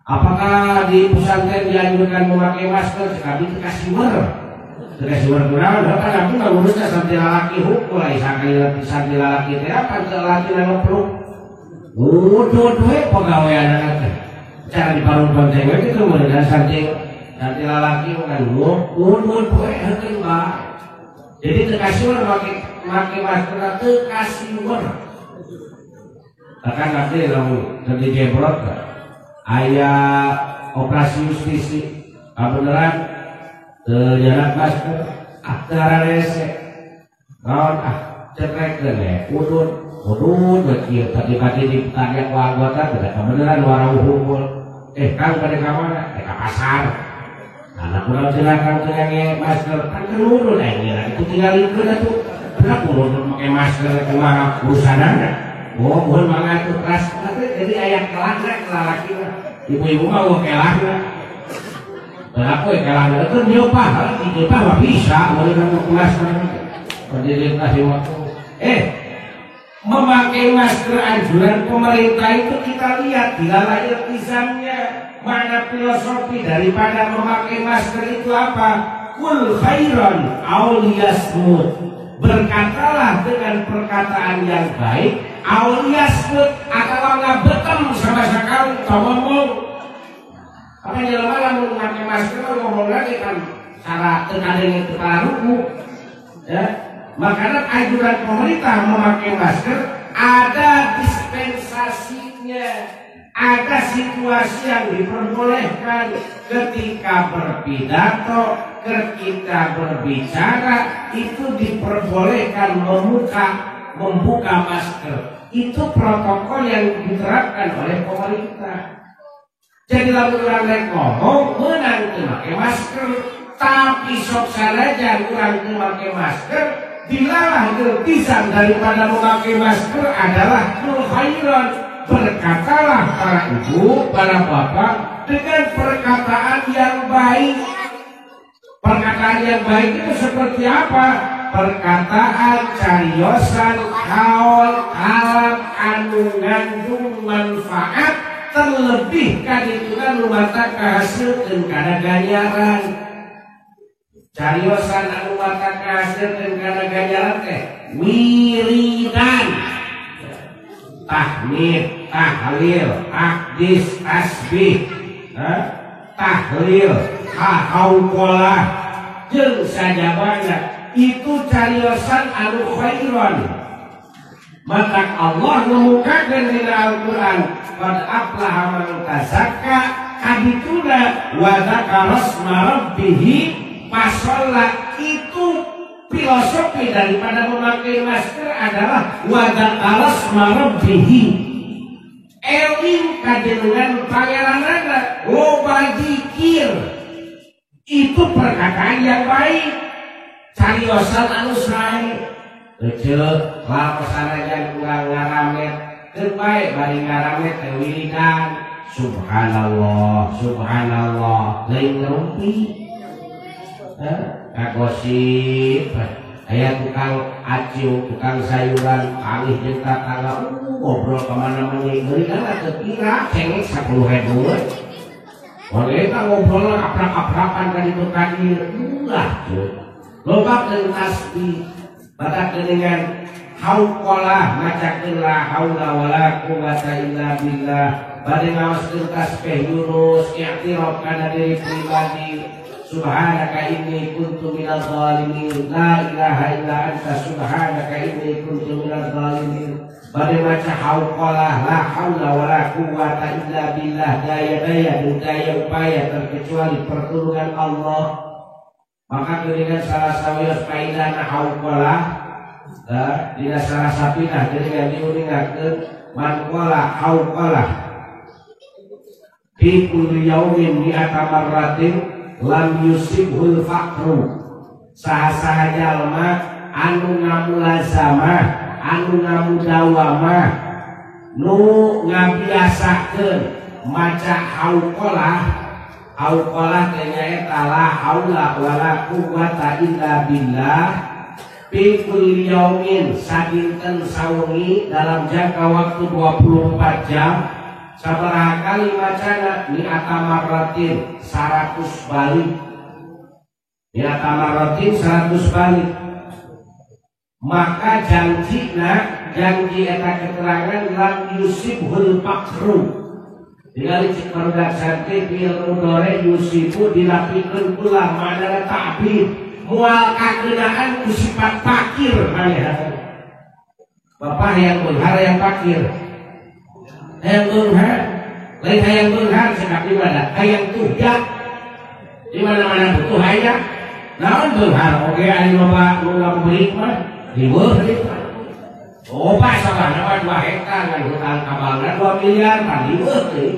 Apakah di pesantren dianjurkan memakai masker? Cek abdi teu kasiwer. Kasiwer kunaon? Kan abdi mah ngurusna santri lalaki hukul ai sakali santri lalaki teh apa teu lalaki ngepluk. Udud we pagaweanana teh. Cara di parung bonceng we kitu mun santri santri lalaki kan udud we heukeun bae. Jadi teu kasiwer make masker teu kasiwer. Bahkan abdi lamun teu dijebrot aya operasi justisi kabeneran teu jarak masker ah teu ararese naon ah cekrekeun we udud udud we kieu pati-pati ditanya ku anggota teh kabeneran warauh hungkul Kang bade ka mana ka pasar anak urang cenah Kang teu ngangge masker kan keur urun aing ngira itu tingalikeun atuh kenapa urun make masker kumaha urusanana. Oh, mohon mangga atuh keras jadi aya kelahna lalaki mah ibu-ibu mah eueuh kelahna. Berapa ya kelahna itu nyeupah, nyeupah mah bisa mun ka masker. Berdiri kasih waktu. Memakai masker anjuran pemerintah itu kita lihat dilalah iltizamnya. Mana filosofi daripada memakai masker itu apa? Kul khairan aw liyasmut. Berkatalah dengan perkataan yang baik, aw liyasmut atau ngabetem sama sekali ngomong. Apa jelema lamun make masker ngomong lagi kan cara teu kadenge teu pararuku. Ya, makanya anjuran pemerintah memakai masker ada dispensasinya, ada situasi yang diperbolehkan ketika berpidato, ketika berbicara itu diperbolehkan membuka masker. Itu protokol yang diterapkan oleh pemerintah. Jadi lamun urang rek ngomong meunang teu make masker, tapi sok sanajan urang teu make masker, dilalah iltizam daripada memakai masker adalah kul khairan. Berkatalah para ibu, para bapak dengan perkataan yang baik. Perkataan yang baik itu seperti apa? Perkataan cariosan kaol alam anu ngandung manfaat terlebih kaditukan lumata kahasilkeun kana ganjaran. Cariosan anu mata kahasilkeun kana ganjaran teh wiridan, tahmid, tahlil, takdis, tasbih, tahlil, hauqalah jeung sajabana. Itu cariosan anu khairon. Matak Allah ngemukakeun dina Al-Qur'an qad aflaha man tazakka kadituna wa dzakara asma rabbih fasalla. Itu filosofi daripada memakai masker adalah wa dzakara asma rabbih, eling kajenengan pangeranana, loba zikir. Itu perkataan yang baik. Cariosan anu sae. Eceu lamun sanajan urang ngaramet teu bae bari ngaramet teh wiridan subhanallah subhanallah teuing ngerumpi. Kagosip aya tukang aciu, tukang sayuran panggih jeung tatangga ngobrol ka mana-mana meuli kan teu kira cengek 10.000. Mereka ngobrol aprak-aprakan kan itu kadir. Ulah lobakeun tasbih batakeun dengan hauqalah macakeun la haula wala quwata illa billah. Bade ngaoskeun tasbih Yunus i'tiraf kana diri pribadi. Subhanaka inni kuntu minaz zalimin, la ilaha illa anta subhanaka inni kuntu minaz zalimin. Bade maca hauqalah la haula wala quwata illa billah, daya-daya dan daya upaya terkecuali pertolongan Allah. Maka dengan salah sawios paidana hauqalah dina salah sapinah dengan diuningakeun man qala hauqalah fi kulli yaumin mi'ata marratin lam yusibhul faqru. Saha-saha jalma anu ngamulazamah, anu ngamudawamah, nu ngabiasakeun maca hauqalah. Hauqalah teh nyaeta la haula wala quwata illa billah fi kulli yaumin, sadinten sawengi dalam jangka waktu 24 jam. Sabaraha kali macana mi'ata marratin 100 balik. Mi'ata marratin 100 balik. Maka janjina, janji eta keterangan lam yusibhul faqru. Ningali cik barudak santri fi'il mudhari yusibu dilapikeun kula maknana ta'bid. Moal kakeunaan ku sifat fakir manehna. Bapak hayang beunghar hayang fakir. Hayang beunghar, lain hayang beunghar cek abdi mah hayang tuhya. Di mana-mana butuh hayang. Naon beunghar oge ari loba nu ngabuburit mah riweuh deui. Loba sabana mah 2 hektar ngan hutang ka bankna 2 miliar pan riweuh deui.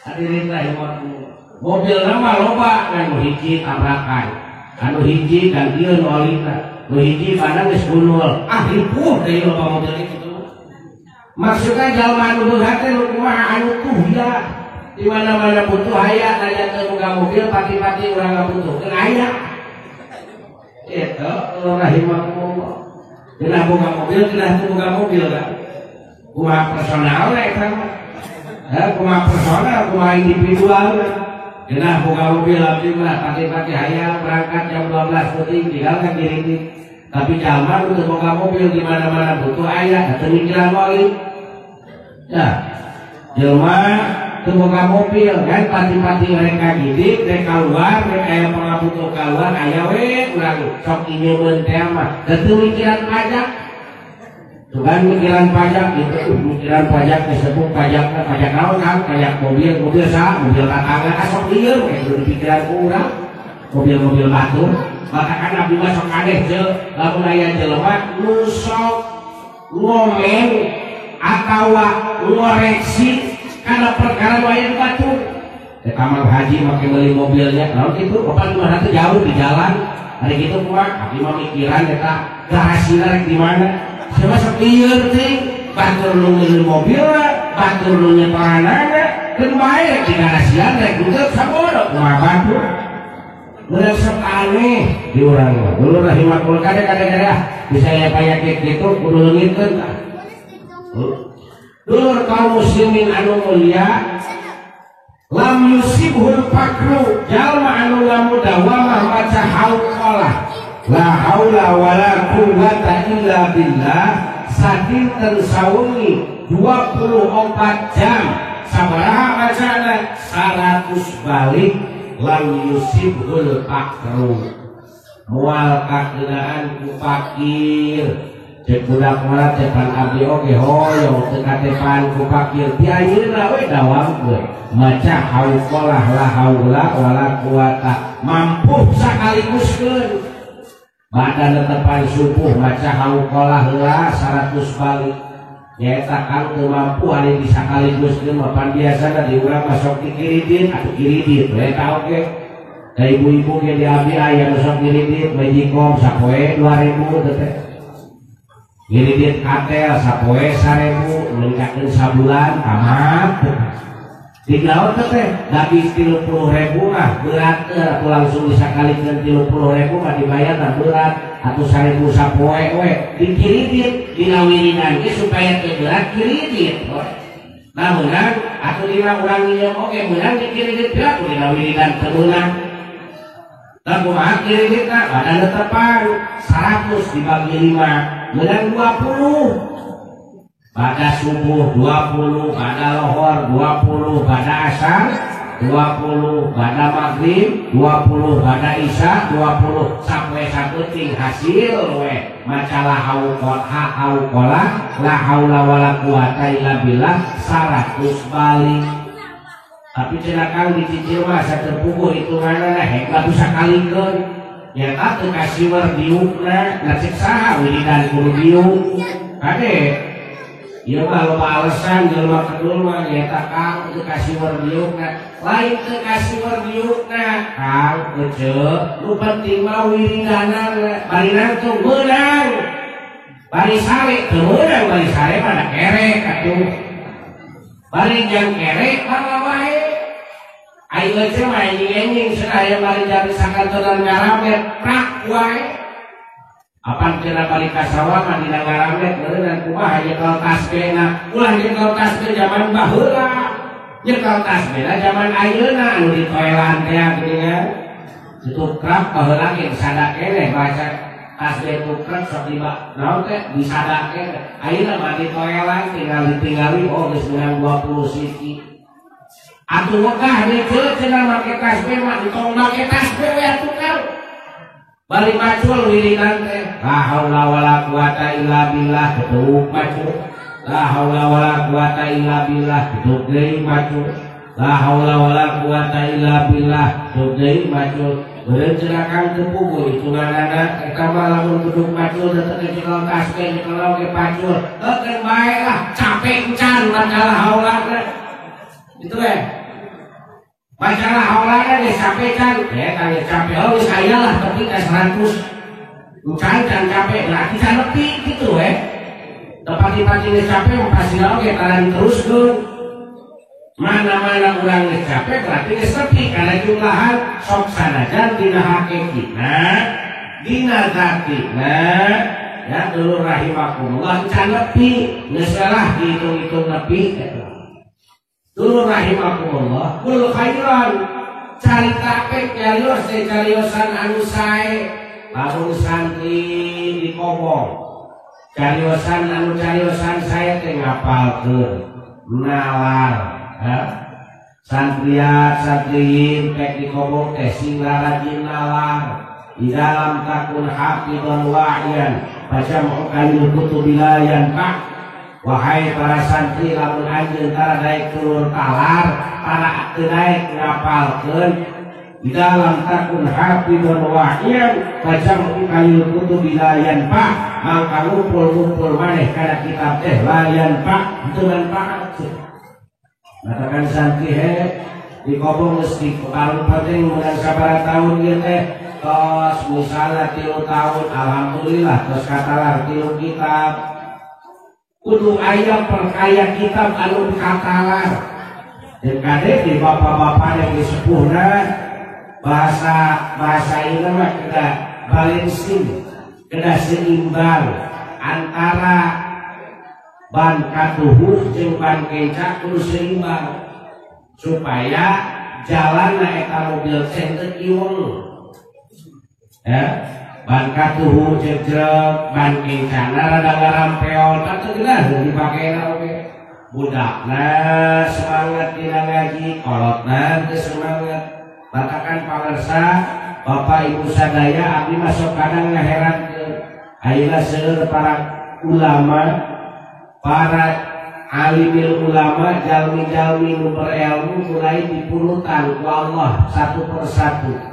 Hadirin rahimakumullah. Mobilna mah loba ngan nu hiji tabrakan. Anu hiji gantieun olina, nu hiji badan geus bunul. Ah ripuh deui loba mobil kitu. Maksudnya jalma anu beunghar teh nu kumaha anu tuhya. Di mana-mana butuh aya, nanya teu boga mobil pati-pati urang ngabutuhkeun aya. Eta rahimakumullah. Geunah boga mobil, geunah teu boga mobil kan. Kumaha personal eta mah. Heh, kumaha personal, kumaha individual. Geunah boga mobil abdi mah pati-pati hayang berangkat jam 12 peuting tinggal kan diri. Tapi jalma nu teu boga mobil di mana-mana butuh aya, teu mikiran oli. Ya. Jelma teu boga mobil kan pati-pati mereka gidik, rek kaluar, rek aya pangabutuh kaluar aya we urang sok inyemeun teh mah. Da teu mikiran pajak. Tuh kan mikiran pajak gitu, mikiran pajak disebut pajak, pajak naon kan, pajak mobil, mobil saha, mobil tatangga, sok lieur we dipikiran ku urang. Mobil-mobil batur. Maka kan abdi mah sok aneh je, lamun aya jelema nu sok ngomen atawa ngoreksi kana perkara nu aya di batur. Teh Mang Haji make meuli mobilnya, naon kitu? Opan di mana teh jauh di jalan. Ari kitu kumaha? Abdi mah mikiran eta garasina rek di mana? Siapa sok lieur teh, batur nu meuli mobilna, batur nu nyetoranana, keun bae rek di garasian rek henteu sabodo kumaha batur. Bener sok aneh di urang mah. Dulur rahimakumullah kade-kade ah bisa aya panyakit kitu kudu leungitkeun tah. Dulur kaum muslimin anu mulia, lam yusibhul faqru, jalma anu lamudawamah maca hauqalah la haula wala quwata illa billah sadinten sawengi 24 jam sabaraha macana 100 balik lam yusibhul faqru. Moal kakeunaan ku fakir. Cek budak mah cepan abdi oge hoyong teu katepan ku fakir. Ti ayeuna we dawamkeun maca hauqalah la haula wala quwata mampu sakaliguskeun. Badan netepan subuh maca hauqalah heula 100 balik. Nyaeta kang teu mampu ari disakaliguskeun mah pan biasana di urang mah sok dikiridit atuh kiridit we eta oge. Da ibu-ibu ge di abdi aya nu sok ngiridit magicom sapoe 2000 teh. Ngiridit katel sapoe 1000 ningkatkeun sabulan tamat. Digaot teh da 30.000 mah berat atuh langsung disakalikeun 30.000 mah dibayar tah berat atuh 1000 sapoe we dikiridit dina wiridan ge supaya teu berat kiridit. Nah meunang atuh dina urang nginjem oge meunang dikredit pira ku dina wiridan teu meunang. Lah kumaha kreditna badan tepang 100 dibagi 5 meunang 20. Pada subuh 20, pada lohor 20, pada asar 20, pada maghrib 20, pada isya 20, sampai saeuting hasil we macalah hauqala la haula wala quwata illa billah 100 balik. Tapi cenah kang dicicil mah saterpuguh hitunganna hek lah bisa kalikeun nyata teu kasiwer diukna nah cek saha wiridan kudu diuk kade. Ieu mah loba alasan jelema kedul mah nyata kang teu kasiwer diukna lain teu kasiwer diukna kang ece nu penting mah wiridanana bari nangtung meunang bari sare teu meunang bari sare mah da kerek atuh bari jang kerek mah wae ai ece mah enjing-enjing cenah aya bari jadi sakantonan ngaramet prak wae. Apan kena balik ka sawah mah dina ngaramet meureunna kumaha nyekel tasbehna ulah nyekel tasbeh zaman baheula nyekel tasbehna zaman ayeuna anu ditoelan teh geuningan ditukrap baheula ge sada keneh baca tasbeh tukrap sok di naon teh disada keneh ayeuna mah ditoelan tinggal ditinggali oh geus meunang 20 siki atuh wegah deui cenah make tasbeh mah ditong make tasbeh we atuh kang bari macul wiridan teh la haula wala quwata illa billah ketuk macul la haula wala quwata illa billah ketuk deui macul la haula wala quwata illa billah ketuk deui macul beureun cenah kang teu puguh hitunganana eta mah lamun kudu macul teu nyekel tasbeh nyekel oge pacul heukeun bae lah capek encan macalah haulana itu we masalah haulana geus capek can ya capek oh geus aya lah tapi ka 100 can can capek berarti can nepi kitu we tepati-pati geus capek mah pasti oge taran teruskeun mana-mana urang geus capek berarti geus nepi kana jumlahan sok sanajan dina hakikina dina zatina ya dulur rahimakumullah can nepi geus lah dihitung-hitung nepi eta. Dulur rahimakumullah kul khairan carita pek nyarios teh cariosan anu sae lamun santri di kobong cariosan anu cariosan sae teh ngapalkeun nalar ha santriat santriin pek di kobong teh sing rajin nalar di dalam takun hafidhan wa'iyan baca mu'kalil kutubilayan pak. Wahai para santri lamun anjeun tara daek turun talar tara teu daek ngapalkeun di dalam takun hafidhon wa'iyan bajam kalil kutubilayan pak mangka ngumpul-ngumpul maneh kana kitab teh layan pak teu manfaat. Matakan santri he di kobong geus di paling penting meunang sabaraha tahun ieu teh tos misalna 3 tahun alhamdulillah tos katalar 3 kitab kudu aya perkaya kitab anu katalar jeung kade di bapak-bapak yang disepuhna bahasa ieu mah kedah balancing kedah seimbang antara ban katuhu jeung ban kenca kudu seimbang supaya jalanna eta mobil teh teu iweng ya. Ban katuhu jegrek ban kencana rada ngarampeol tah teu geunah dipakena oge budakna semangat dina ngaji kolotna teu semangat batakan pangersa bapak ibu sadaya abdi mah sok kadang ngaherankeun ayeuna seueur para ulama para alimil ulama jalmi-jalmi nu berilmu mulai dipunutan ku Allah satu persatu.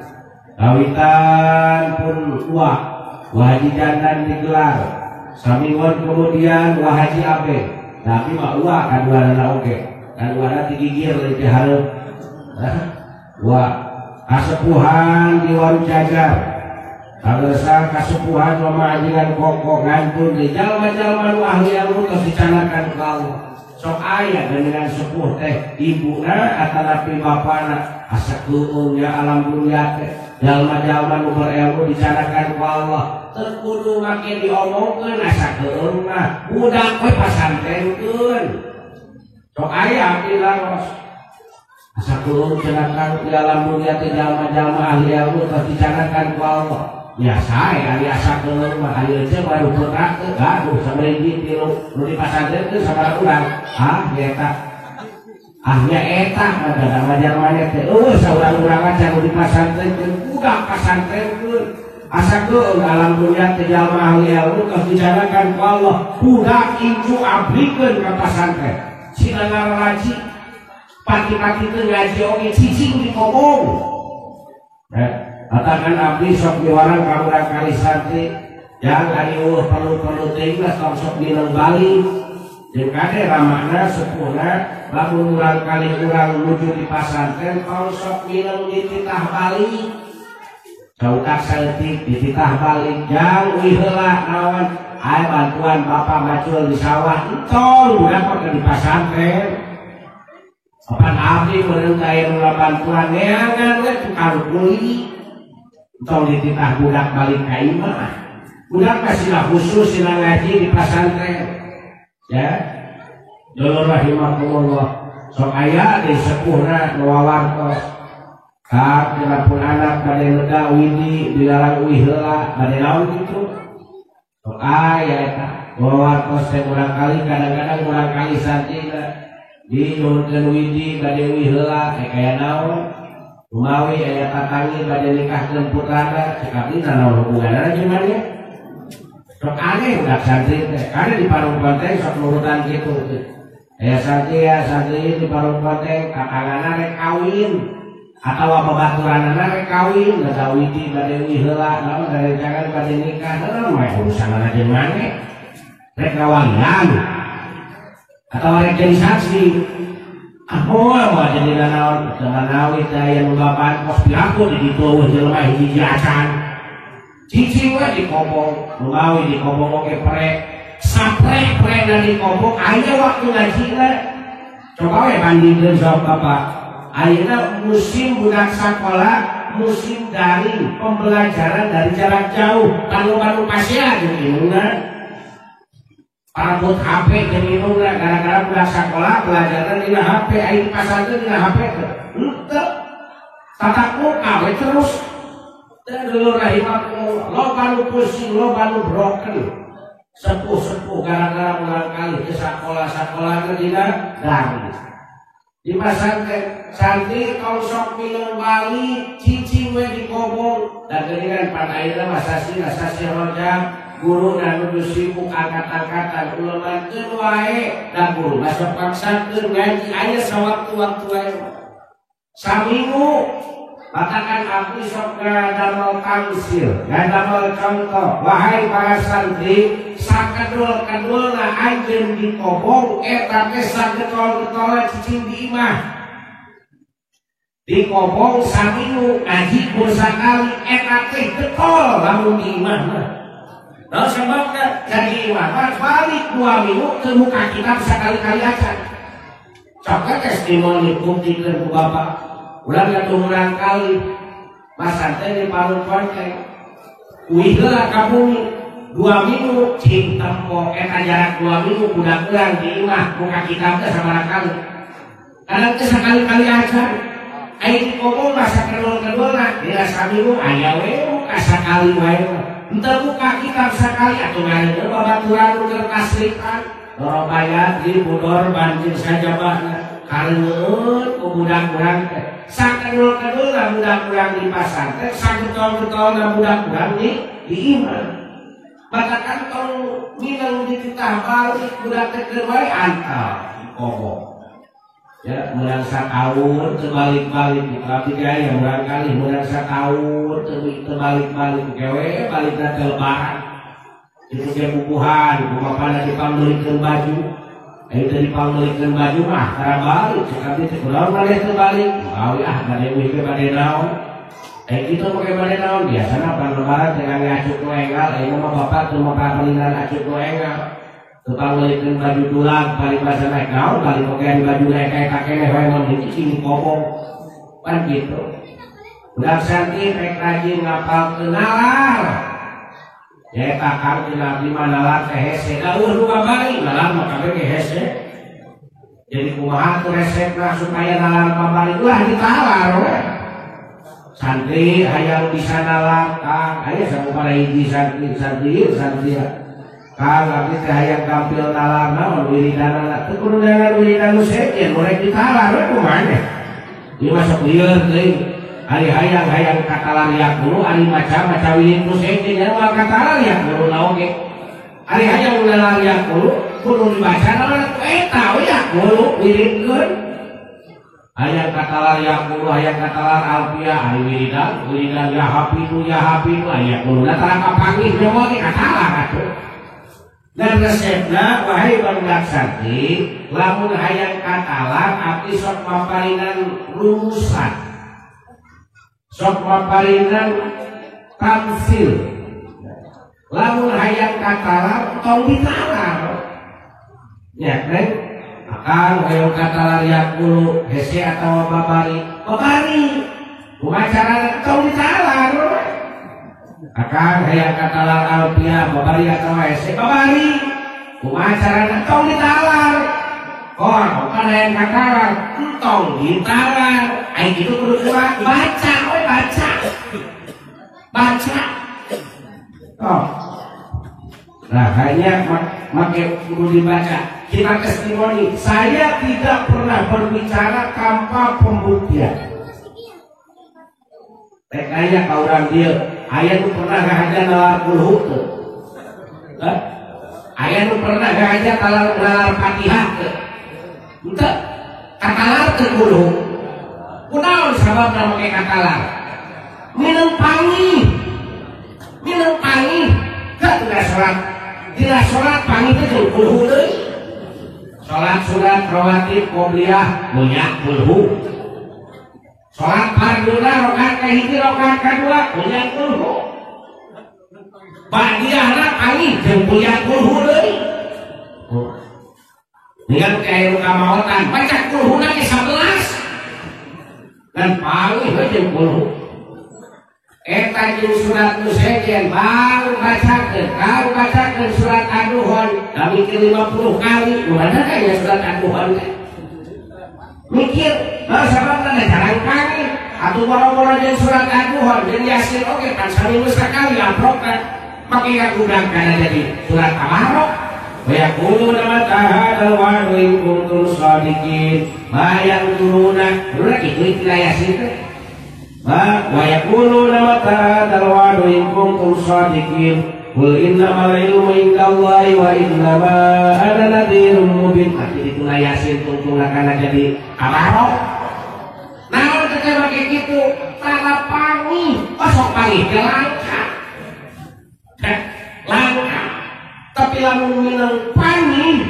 Kawitan pun wah Haji Jandan digelar samiwon kemudian Wah Haji Abe tapi mah wah kaduana oge kaduana digigir di hareup wah kasepuhan di Waru Jajar kalersa kasepuhan mama ajengan koko ngantun di jalma-jalma nu ahli ilmu tos dicanakan ku Allah sok aya dengan sepuh teh ibuna atanapi bapana asa keueung ya alam dunia teh jalma-jalma nu berilmu dicanakan ku Allah teu kudu make diomongkeun asa keueung mah budak we pasantrenkeun Sok aya abdi laros. Asa turun cenah di alam dunia teh jalma-jalma ahli ilmu tos dicanangkan ku Allah. Biasa ya ari asa keun mah ari teh baru putra teh gaduh sabaraha tilu nu dipasantrenkeun sabaraha urang. Ah eta. Ah nya eta mah jalma-jalmana teh eueuh saurang-urang acan nu dipasantrenkeun budak pasantrenkeun. Asa keun alam dunia teh jalma ahli ilmu tos dicanangkan ku Allah. Budak incu ablikeun ka pasantren. Sina ngaraji pati-pati teu ngaji oge cicing di kobong. Katakan abdi sok miwarang ka urang kali santri yang ari eueuh perlu-perlu teuing lah tong sok mineng balik. Jeung kade ramana sepuhna lamun urang kali urang nuju di pasantren tong sok mineng dititah balik. Sautak saeutik dititah balik jang uih heula naon aya bantuan bapak macul di sawah entong budak mah di pasantren. Papan abdi meureun aya nu bantuan neangan we tukang kuli. Entong dititah budak balik ka imah. Budak mah sila khusus sila ngaji di pasantren. Ya. Dulur rahimakumullah. Sok aya di sepuhna nu wawartos. Kak pun anak bade lega widi dilarang uih heula bade naon kitu. Sok aya eta wawartos teh urang kali kadang-kadang urang kali santrina di nyuhunkeun widi bade uih heula teh kaya naon. Lumawi aya tatangi bade nikahkeun putrana cek abdi naon hubunganna jeung maneh. Sok aneh budak santri teh kade di parung ponteng sok nurutan kitu. Aya santri ya santri di parung ponteng katanganna rek kawin atawa babaturanana rek kawin da widi bade uih heula naon darencangan bade nikah naon mah urusanana jeung maneh. Rek ngawalian atawa rek jadi saksi. Ah, moal jadi nanaon teu manawi teh aya nu bapan kos piraku di ditu eueuh jelema hiji acan. Cicing we di kobong, lumawi di kobong oge prek. Saprek-prekna di kobong aya waktu ngajina. Coba we bandingkeun sok Bapak. Ayeuna musim budak sakola, musim daring, pembelajaran dari jarak jauh, tanu-tanu pasea jeung indungna. Parabot HP jeung indungna gara-gara budak sakola belajarna dina HP, aya di pasantren dina HP teh. Henteu. Tatap muka we terus. Teh dulur rahimakumullah, loba nu pusing, loba nu broken. Sepuh-sepuh gara-gara ulang kali ke sakola-sakolana dina daring. Di pasantren santri tong sok minum bali cicing we di kobong dan geuningan pan ayeuna mah sasi rojak guru na nuju sibuk angkat-angkatan ulemankeun wae da guru mah sok paksakeun ngaji aya sawaktu-waktu wae saminggu katakan abdi sok ngadamel tamsil ngadamel contoh wahai para santri sakedul-kedulna anjeun di kobong eta teh sagetol-getolna cicing di imah di kobong saminggu ngaji kur sakali eta teh getol lamun di imah mah. Nah sebabna jadi imah mah balik 2 minggu teu muka kitab sakali-kali acan. Sok testimoni buktikeun ku bapak. Ulang atuh urang kali pasantren di parung ponteng uih heula ka bumi 2 minggu cing tempo eta jarak 2 minggu budak urang di imah muka kitab teh sabaraha kali kadang teh sakali-kali acan aya di kobong mah sakedul-kedulna dina saminggu aya we muka sakali wae henteu muka kitab sakali atuh ngareuneuh babaturan nu keur kasrikan lorobayat di budor banjir sajabahna kareuneuh ku budak urang teh sakedul-kedulna budak urang di pasantren sagetol-getolna budak urang di imah matakan tong mineng dititah balik budak teh keur wae antal di kobong ya meunang sataun teu balik-balik abdi ge aya urang kali meunang sataun teu balik-balik gewe balikna teh lebaran itu ge bubuhan ku bapana dipangmeulikeun baju. Ayo tadi pangmeulikeun baju mah tara balik cek abdi teh kunaon maneh teu balik awi ah bade uih ge bade naon eh kitu make bade naon biasana pan lebaran teh ngangge acuk nu enggal ayeuna mah bapak teu mapapalinan acuk nu enggal teu pangmeulikeun baju dulang paribasa naik naon balik oge baju naik ka keneh wae mun dicicing kobong pan kitu budak santri rek rajin ngapalkeun nalar. Ya takar dina abdi mah nalar teh hese da eueuh nu babari nalar mah kabeh ge hese. Jadi kumaha tuh resepna supaya nalar babari ulah ditalar we. Santri hayang bisa nalar Kang, aya sakumaha hiji santri santri santri. Kang abdi teh hayang gampil nalar naon wiridanana teu kudu neangan wiridan nu sejen nu rek ditalar we kumaha teh. Ieu mah sok lieur teuing. Ari hayang-hayang katalar yakulu ari maca-maca wirid nu sejen nya moal katalar yakulu na oge. Ari hayang nalar yakulu kudu dibaca naon eta we yakulu wiridkeun. Hayang katalar yakulu hayang katalar alfiah ari wiridan wiridan ya hafizu aya kuluna tara kapanggih nyawa ge katalar atuh. Dan resepna wahai barudak santri lamun hayang katalar abdi sok maparinan rumusan sok maparinan tamsil lamun hayang katalar tong ditalar nya neng akang hayang katalar yakulu hese atawa babari babari kumaha carana tong ditalar akang hayang katalar alfiah babari atawa hese babari kumaha carana tong ditalar oh bukan hayang katalar tong ditalar ai kitu kudu kumaha baca we baca baca. Oh. Nah, hanya make kudu dibaca. Kita testimoni, saya tidak pernah berbicara tanpa pembuktian. Rek nanya ka urang dieu, aya nu pernah ngahaja nalar kulhu teu? Hah? Aya nu pernah ngahaja nalar Fatihah teu? Henteu. Katalar teu kulhu. Kunaon sababna make katalar? Minum pangi. Minum pangi. Teu dina salat. Dina salat pangi teh jeung kulhu deui. Salat sunat rawatib qobliyah munya kulhu. Salat farduna rakaat kahiji rakaat kadua munya kulhu. Ba'diyahna pangi jeung munya kulhu deui. Dengan kayak kamaotan baca kulhuna ge 11. Dan pangi we jeung kulhu. Eta jeung surat nu sejen baru bacakeun, baru bacakeun surat Ad-Duhon, da mikir 50 kali, nu mana ya surat Ad-Duhon teh. Mikir, bae sababna da jarang kali, atuh boro-boro jeung surat Ad-Duhon jeung Yasin oge pan saminggu sakali amprokna. Make ngagudang kana jadi surat Tabarok. Wa yaquluna mata hadzal wa'du in kuntum shadiqin. Ma yanzuruna, urang kitu istilah Yasin teh. Wa yaquluna mata hadzal wa'du in kuntum shadiqin. Qul innamal ilmu indallahi wa innama ana nadhirun mubin. Atuh dituna Yasin tungtungna kana jadi Tabarok. Naon teh make kitu? Tara pangi, osok pangi teh langka. Langka. Tapi lamun minang pangi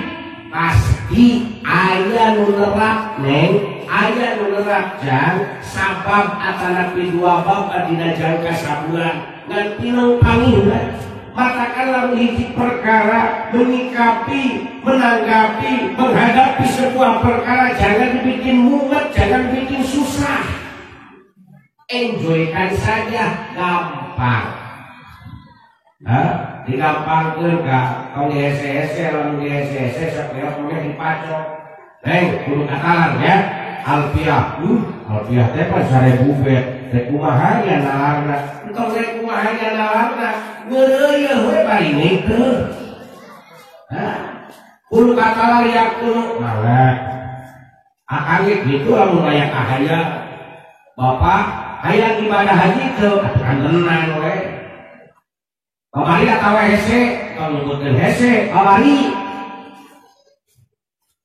pasti aya nu nerap neng, aya nu nerap jang sabab atanapi dua bab dina jangka sabulan ngan pinang pangi matakan lamun hiji perkara menyikapi, menanggapi, menghadapi sebuah perkara jangan dibikin mumet, jangan bikin susah. Enjoykan saja, gampang. Hah? Digampangkeun ka tong dihese-hese, lamun dihese-hese sok meh dipacok. Neng, kudu katalar ya. Alfiah, alfiah teh pan 1000 bet. Rek kumaha nya nalarna? Entong rek kumaha nya nalarna? Ngeureuyeuh we bari teu. Hah? Kudu katalar ya kudu. Mangga. Akang ge kitu lamun aya kahaya. Bapak hayang ibadah haji teu atuh kan tenang we. Babari atawa hese, tong nyebutkeun hese, babari.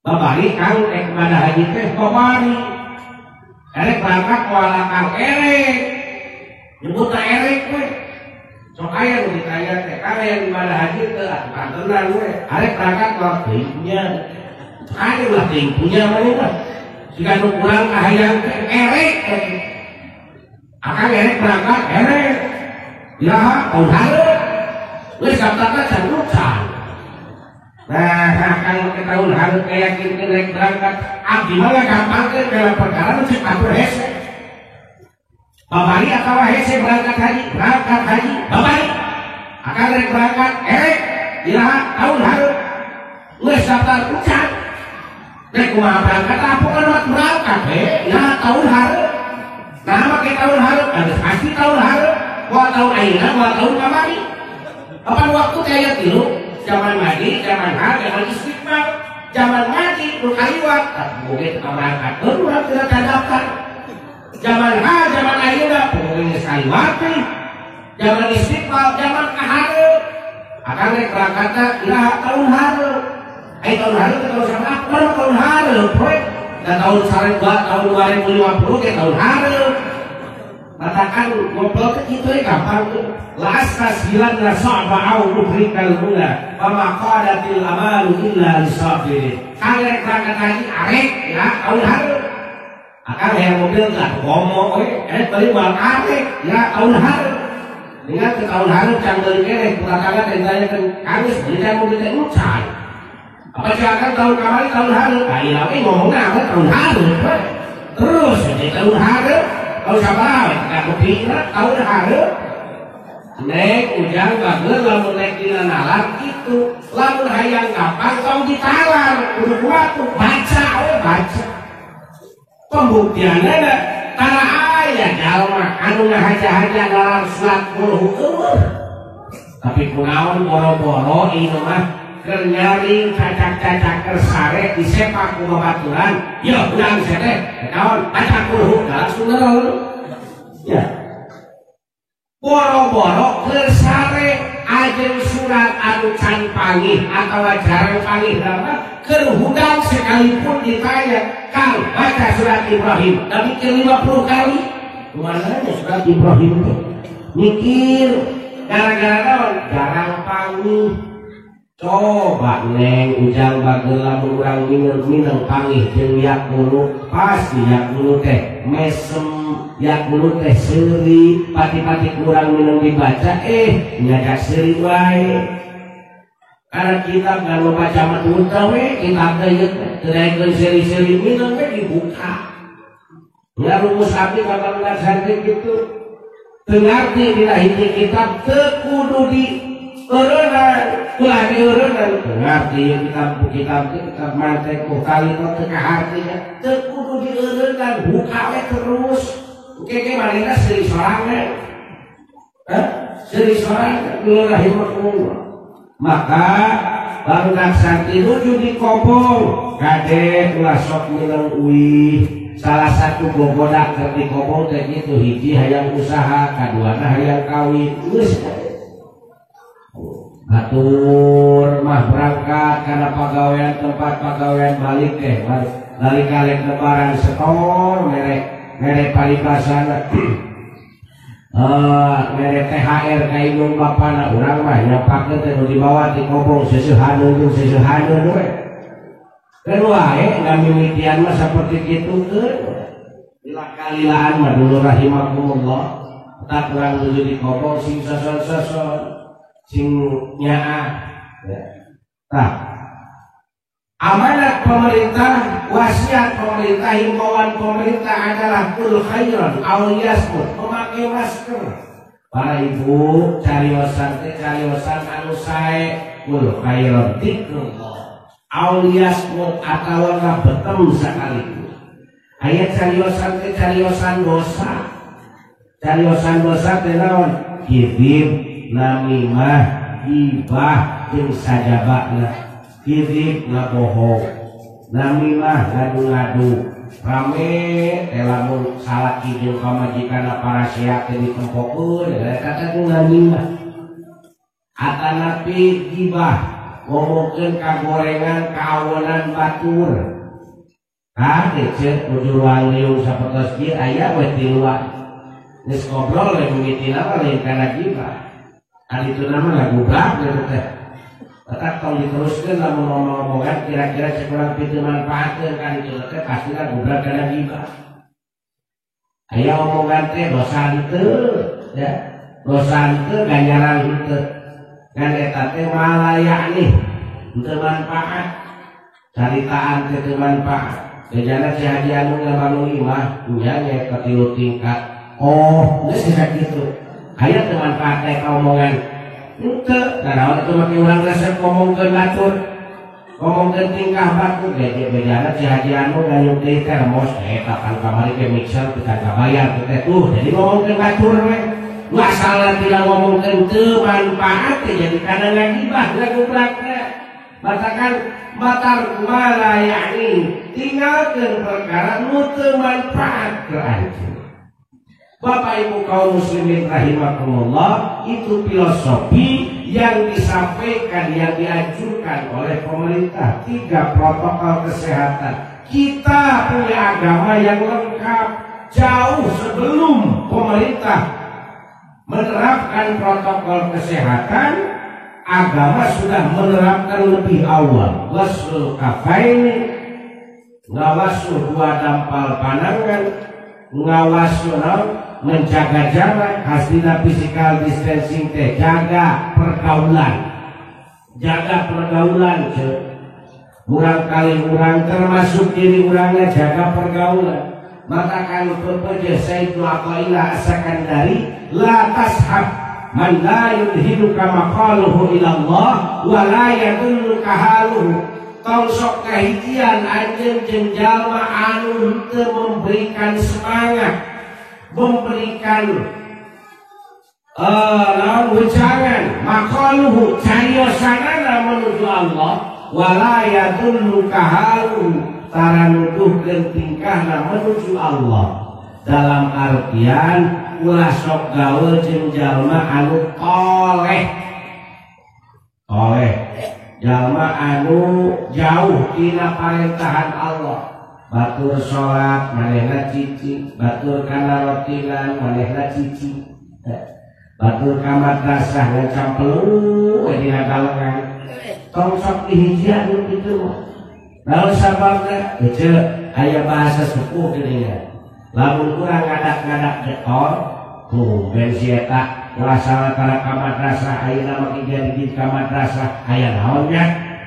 Babari kang rek ibadah haji teh babari. Erek berangkat moal kang erek. Nyebutna erek we. Sok aya nu ditanya teh, kang hayang ibadah haji teu atuh kan tenang we. Arek berangkat moal teuing punya. Aya ulah teuing punya mah mah. Siga nu kurang kahayang teh erek. Akang erek berangkat erek. Iraha tahun hareup. Geus daftarna can rucan. Nah, akang ke tahun hareup kayakinkeun rek berangkat. Abdi mah ngagampangkeun dalam perkara nu cek atur hese. Babari atawa hese berangkat haji, babari. Akang rek berangkat erek iraha tahun hareup. Geus daftar rucan. Rek kumaha berangkat apa kan waktu berangkat ya tahun hareup. Nah make tahun hareup geus pasti tahun hareup. Moal tahun ayeuna moal tahun kamari. Kapan waktu teh aya tilu? Zaman madi, zaman hal, zaman istiqbal. Zaman madi nu kaliwat mungkin teu berangkat urang teu daftar. Zaman hal, zaman ayeuna mungkin geus kaliwat teh. Zaman istiqbal, zaman kahareup. Akang rek berangkatna iraha tahun hareup. Ai tahun hareup teh tahun sabaraha? Tahun hareup we. Da tahun 2050 ge tahun hareup. Matakan ngobrol teh kitu we gampang tuh. La astasilan la sa'ba au udrikal mula wa ma qadatil amalu illa lisabirin. Kang rek berangkat haji arek ya tahun hareup. Akang hayang mobil lah ngomong we, beli moal arek ya tahun hareup. Dengan ke tahun hareup can beli keneh kuratangga teh tanyakeun kang geus beli teh mobil teh encan. Apa silakan tahun kamari tahun hareup. Ah ieu we ngomongna we tahun hareup we. Terus jadi tahun hareup tahun sabaraha we teh buktina tahun hareup. Neng ujang bager lamun naik dina nalar kitu. Lamun hayang gampang tong ditalar kudu kuat baca we baca. Pembuktianna tara aya jalma anu ngahaja-haja nalar surat kulhu eueuh. Tapi kunaon boro-boro ieu mah keur nyaring cacak-cacak keur sare disepak ku babaturan. Yeuh urang teh naon baca kulhu langsung leul. Ya. Boro-boro keur sare ajeng surat anu can panggih atawa jarang panggih mah keur hudang sekalipun ditanya Kang baca surat Ibrahim tapi mikir 50 kali kumaha surat Ibrahim teh mikir gara-gara naon jarang panggih. Coba neng ujang bageur lamun urang mineng panggih jeung yakulu pasti yakulu teh mesem yakulu teh seuri pati-pati kurang mineng dibaca ngajak seuri wae. Karena kitab ngan baca mah teu we kitab teh ieu teu daekeun seuri-seuri mineng we dibuka. Ngarumus abdi ka barudak santri kitu teu ngarti dina hiji kitab teu kudu di eureunnan ulah dieureunnan teu ngarti kitab teh kitab mantek kali teu kahartinya teu kudu dieureunnan buka we terus. Engke manehna seuri sorangan. Hah? Seuri sorangan rahimakumullah. Maka barudak santri nuju di kobong kade ulah sok mineng uih. Salah satu gogoda keur di kobong teh kitu hiji hayang usaha kaduana hayang kawin geus batur mah berangkat karena pagawean tempat pagawean balik teh balik kalek lebaran setor mere paribasana mere THR ka indung bapana urang mah nyapakeun teh nu dibawa ti kobong seseuhaneun jeung seseuhaneun we. Keun wae ngamimitian mah saperti kitu keun. Lila-kalilaan mah dulu rahimakumullah. Tak urang nuju di kobong sing soson-soson sing nyaah ya. Tah amanat pemerintah, wasiat pemerintah, himbauan pemerintah adalah kul khairan aw liyasmut, memakai masker. Para ibu cariosan teh cariosan anu sae kul khairan dzikrullah aw liyasmut atawa ngabetem sakaligus. Aya cariosan teh cariosan dosa. Cariosan dosa teh naon? Kidib, namimah, gibah jeung sajabana. Kidib ngabohong, namimah ngadu-ngadu, rame teh lamun salaki jeung pamajikanna parasiak teh ditempokeun eta teh namimah. Atanapi gibah ngomongkeun kagorengan kaawonan batur. Kade ceuk nuju ruang liung sapertos kieu aya we tiluan. Geus ngobrol we mimitina mah lain kana gibah. Kadituna mah lagubrak kitu teh. Tetap kalau diteruskan lamun ngomong-ngomongan kira-kira sekurang pitu manfaatkeun kan itu teh pastilah gubrak kana gibah. Aya omongan teh dosa henteu ya. Dosa henteu ganjaran henteu. Ngan eta teh malayani henteu manfaat. Caritaan teh teu manfaat. Bejana si Haji anu ngabangun imah nya nya tilu tingkat. Oh, geus sakitu. Aya teu manfaat teh omongan. Henteu, nanaon atuh make urang resep ngomongkeun batur. Ngomongkeun tingkah batur ge bejana ci Haji anu ngayung deui termos eta kan kamari ge mixer teu kabayar teh tuh jadi ngomongkeun batur we. Nu asalna tidak ngomongkeun teu manfaat teh jadi kana ngagibah ngagubrak teh. Matakan matar mala yakni tinggalkeun perkara nu teu manfaat ke anjeun. Bapak Ibu kaum muslimin rahimakumullah, itu filosofi yang disampaikan, yang dianjurkan oleh pemerintah. 3 protokol kesehatan. Kita punya agama yang lengkap jauh sebelum pemerintah menerapkan protokol kesehatan. Agama sudah menerapkan lebih awal. Wasul kafaini, ngawasuh dua dampal panangan, ngawasuh menjaga jarak, hasilnya physical distancing teh, jaga pergaulan, jaga pergaulan, urang kali urang termasuk diri urangnya jaga pergaulan. Maka kalau pekerja Sayyidul Aqailah As-Sakandari la tashab man la yudhiduka maqaluhu ila Allah wa la yadulluka haluhu. Tong sok kahijian anjeun jeung jalma anu henteu memberikan semangat, memberikan wejangan, maqaluhu cariosanana menuju Allah, wala yadulluka haluhu tara nuduhkeun tingkahna menuju Allah. Dalam artian ulah sok gaul jeung jalma anu toleh, toleh, jalma anu jauh tina parentahan Allah. Batur sholat manehna cicing, batur kana rotinan manehna cicing, batur ka madrasah ngacampelu we dina galengan. Tong sok dihijian nu kitu mah. Lalu sababna heueuh aya bahasa sepuh geuningan. Lamun urang ngadak-ngadak getol, tuh ben si eta ulah salah kana ka madrasah ayeuna mah jadi ka madrasah aya naon nya?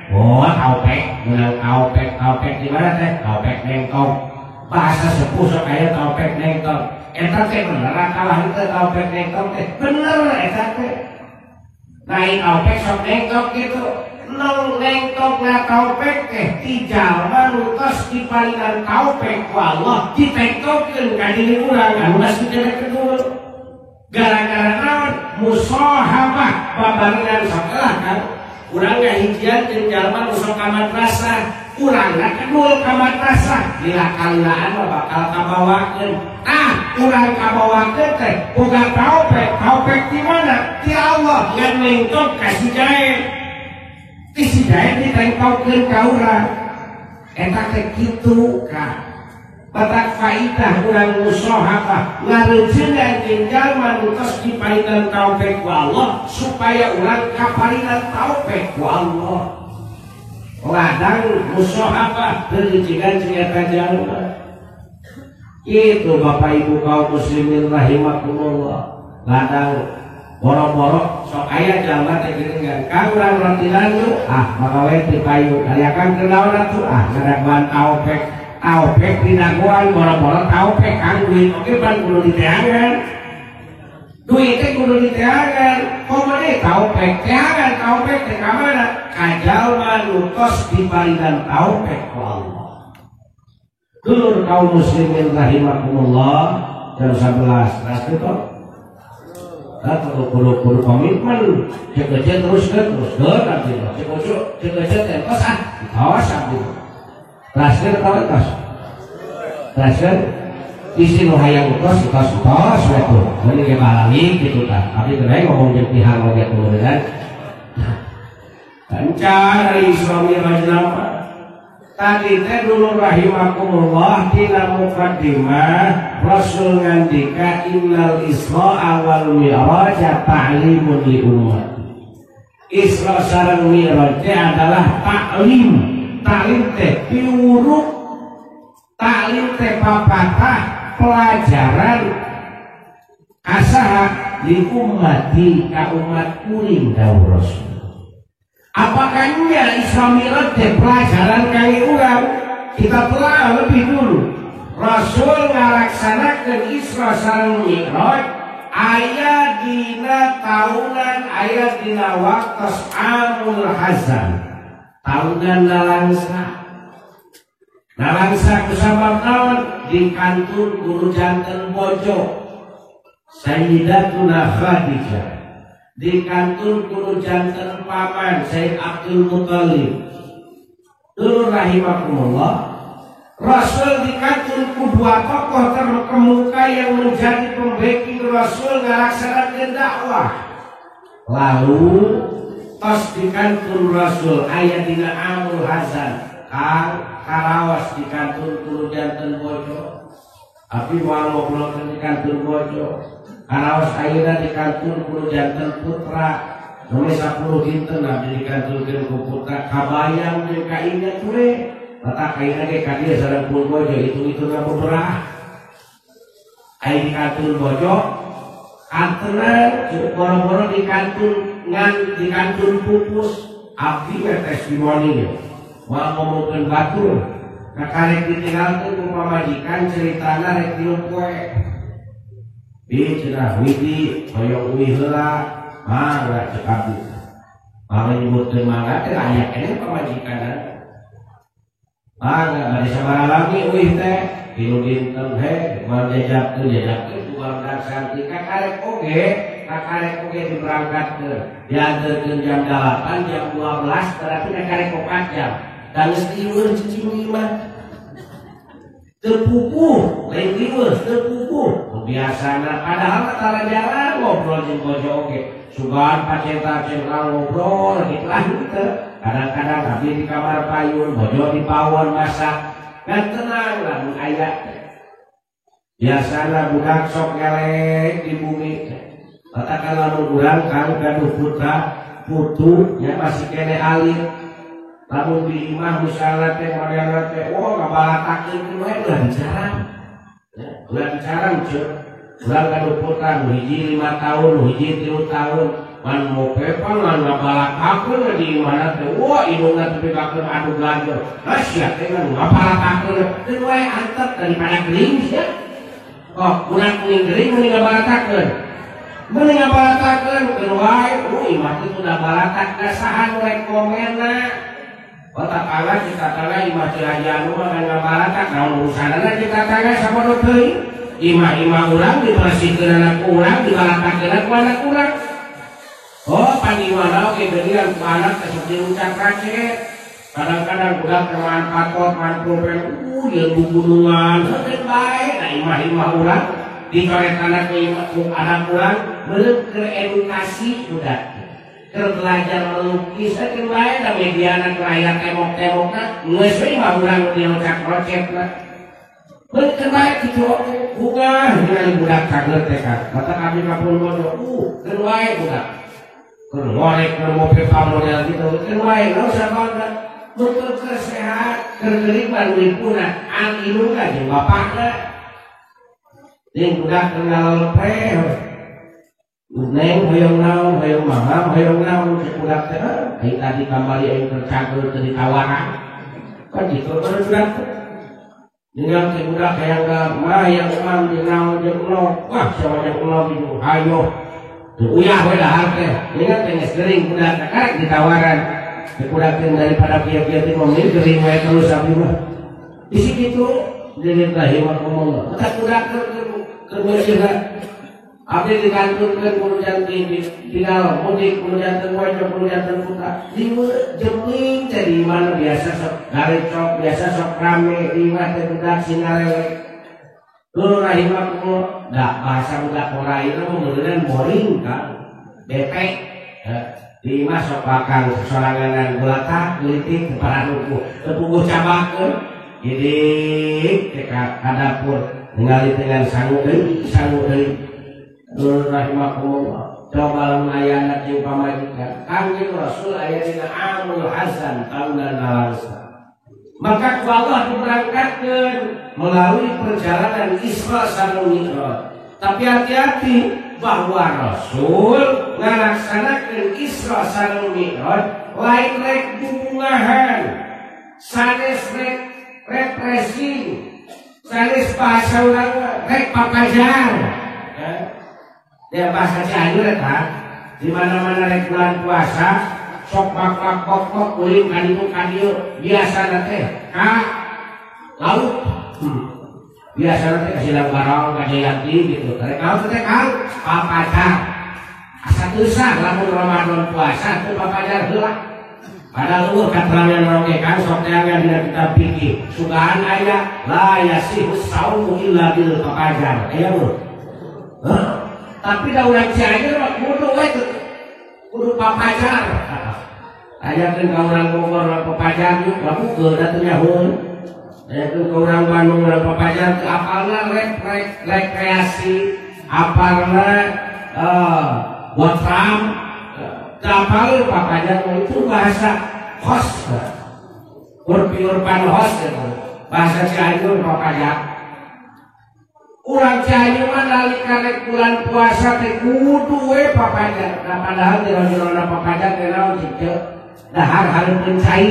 Oh, kaopek, menang kaopek, kaopek di mana teh? Kaopek nengkong. Bahasa sepuh sok aya kaopek nengkong. Eta teh bener kalah henteu kaopek nengkong teh? Bener eta teh. Lain kaopek sok nengkong gitu. Nong nengkong na kaopek teh ti jalma nu tos dipalinan kaopek ku Allah ditengkongkeun ka diri urang anu geus dikedek-kedul. Gara-gara naon? Musahabah babarengan sakelah kan. Urang ngahijian jeung jalma nu sok ka madrasah, urangna kedul ka madrasah, lila kalilaan mah bakal kabawakeun. Ah, urang kabawakeun teh boga taufik, taufik di mana? Ti Allah ngan nengkok ka si Jae. Ti si Jae ditengkokkeun ka urang. Eta teh kitu ka. Batak faidah urang musahabah ngarejeungan jeung jalma nu tos diparinan taufik ku Allah supaya urang kaparinan taufik ku Allah. Ladang musahabah rejeungan jeung eta jalma. Itu Bapak Ibu kaum muslimin rahimakumullah. Ladang boro-boro sok aya jalma teh geuningan kang urang rotinan yuk ah maka we teu payu aya kang keur naon atuh ah ngadaguan taufik. Taufik dinaguan boro-boro taufik kang duit oge pan kudu diteangan. Duit teh kudu diteangan. Komo deui taufik teangan taufik teh ka mana? Ka jalma nu tos diparinan taufik ku Allah. Dulur kaum muslimin rahimakumullah jam 11 ras kitu. Tah kudu komitmen cek aja terus ke abdi mah. Cek ojo cek aja teh tos ah tos abdi. Raskeun atawa tos? Raskeun isi nu hayang tos tos tos we tuh. Mun ge balalik kitu tah. Abdi teh ngomong jeung pihak oge kemudian. Lancar Isra Mi'raj nama. Tadi teh dulu rahimakumullah dina muqaddimah Rasul ngandika innal Isra wal Mi'raj ta'limun li ummati. Isra sareng Mi'raj teh adalah taklim. Taklim teh piwuruk, taklim teh papatah pelajaran asaha li ummati ka umat kuring dawuh Rasul. Apakah nya Isra Mi'raj teh pelajaran kangge urang? Kita telah lebih dulu. Rasul ngalaksanakeun Isra sareng Mi'raj aya dina taunan, aya dina waktos amul hazan. Taunan nalangsa. Nalangsa kusabab naon di kantun guru janten bojo Sayyidatuna Khadijah, di kantun guru janten paman Sayyid Abdul Muthalib. Dulur rahimakumullah, Rasul di kantun ku dua tokoh terkemuka yang menjadi pembacking Rasul ngalaksanakeun dakwah. Lalu tos di kantun Rasul aya dina Amul Hazan, kang karawas di kantun guru janten bojo. Abi moal ngobrolkeun di kantun bojo. Karawas ayeuna di kantun guru janten putra. Nome 10 dinten abdi dikantunkeun ku putra kabayang jeung kaingat we. Mata kaina ge ka dieu sareng pun bojo hitung-hitungna beberah. Aya di kantun bojo kantenan boro-boro di kantun ngan di kantun pupus abdi we testimoni. Moal ngomongkeun batur. Kakarek ditinggalkeun ku pamajikan ceritana rek tilu poe. Bi cenah widi hoyong uih heula. Mangga cek abdi. Mangga nyebutkeun mangga teh aya keneh pamajikanna. Mangga bade sabaraha lami uih teh tilu dinten he moal jajakkeun jajakkeun ku barudak santri kakarek oge diberangkatkeun. Dianterkeun jam 8 jam 12 berarti kakarek 4 jam. Da geus lieur cicing di imah. Teu pupuh, lain lieur, teu pupuh. Biasana padahal tara jalan ngobrol jeung bojo oge. Sugan pacenta-centa ngobrol gitu lah gitu. Kadang-kadang abdi di kamar payun, bojo di pawon masak. Ngan tenang lamun aya. Biasana budak sok ngelek di bumi. Katakan lamun urang kang gaduh putra, putu nya masih kene alit. Lamun di imah misalna teh model teh wah ngabalatakeun we ulah bicara. Ya, ulah bicara ceuk. Urang gaduh putra nu hiji 5 tahun, nu hiji 3 tahun, man mope pan ngabalatakeun di imahna teh wah indungna teh pikakeun adu gajah. Lah sia teh ngabalatakeun teu wae antep daripada gering sia. Oh, urang kuning gering mending ngabalatakeun. Mending ngabalatakeun keun wae, imah teh kudu balatak da saha nu rek komenna. Oh tatangga cita tangga imah Cirajanu mah kan ngabalatak naon urusanana cita tangga sabodo teuing. Imah-imah urang dibersihkeun ku urang dibalatakeun ku anak urang. Oh pan imahna oge geuningan ku anak teh sok diucap racet. Kadang-kadang budak teh makan patot, makan pulpen, jeung bugunungan, heukeun bae. Nah imah-imah urang dicoretana ku imah ku anak urang meureun keur edukasi budak. Keur belajar melukis keur bae da mediana keur aya tembok-tembokna geus we imah urang diucap rocetna. Bener bae kitu oge bunga ningali budak kaget teh kan. Mata kami ka pun bojo, keur wae budak. Keur ngorek keur mope pamodel kitu keur wae naon sababna. Mun keur sehat, keur geuring mah lipuna, an indungna jeung bapakna. Jeung budak keur ngalolepeh. Neng hoyong naon, hoyong mamam, hoyong naon cek budak teh. Ai tadi kamari aing keur cageur teu ditawaran. Kan kitu mah budak teh. Dengan cek budak hayang ka mah hayang emam jeung naon jeung elok. Wah siapa jeung elok itu hayo. Teu uyah we dahar teh. Ingat teh geus gering budak teh karek ditawaran. Cek budak teh daripada kieu-kieu teh mending gering we terus abdi mah. Bisi kitu deureut rahimakumullah. Eta budak keur bersih. Abdi dikantunkeun kudu janten di dalam mudik kudu janten bojo kudu janten putra. Liwet jemling teh di mana biasa sok garecok biasa sok rame di imah teh budak singarelek. Dulu rahimakumullah, da bahasa budak Korea itu meureunnan boring kan. Bete. Di imah sok bakang soranganan gulatak geulitik teu paranuku teu puguh cabakeun. Gidik teh ka dapur ningali dengan sangu deui sangu deui. Dulur rahimakumullah, coba lamun aya anak jeung pamajikan, Kangjeng Rasul aya dina Amul Hazan tahunan nalangsa. Maka ku Allah diberangkatkeun melalui perjalanan Isra sareng Mi'raj. Tapi hati-hati bahwa Rasul ngalaksanakeun Isra sareng Mi'raj lain rek bubungahan, sanes rek represi, sanes bahasa urang rek papajar. Ya bahasa Cianjur eta, di mana-mana rek bulan puasa Sok mak mak kok ulin ka ditu ka dieu biasana teh ka laut. Biasana teh ka Sidang Barong ka Jayanti gitu. Rek naon teh Kang? Papajar. Asa teu sah lamun Ramadan puasa teu papajar heula. Padahal eueuh katerangan oge Kang sok teangan dina kitab fikih. Sugan aya la yasihus saumu illa bil papajar. Aya eueuh. Hah? Tapi da urang Cianjur mah kudu we kudu papajar. Ayakeun ka urang Bogor papajar yuk labukeun da teu nyahoeun. Ayakeun ka urang Bandung papajar teu apalna rekreasi, apalna botram, teu apaleun papajar mah itu bahasa khos. Urpi-urpan khos gitu. Bahasa Cianjur papajar. Urang Cianjur mah nalika rek bulan puasa teh kudu we papajar. Nah padahal jero-jerona papajar teh naon cik dahar hareupeun cai.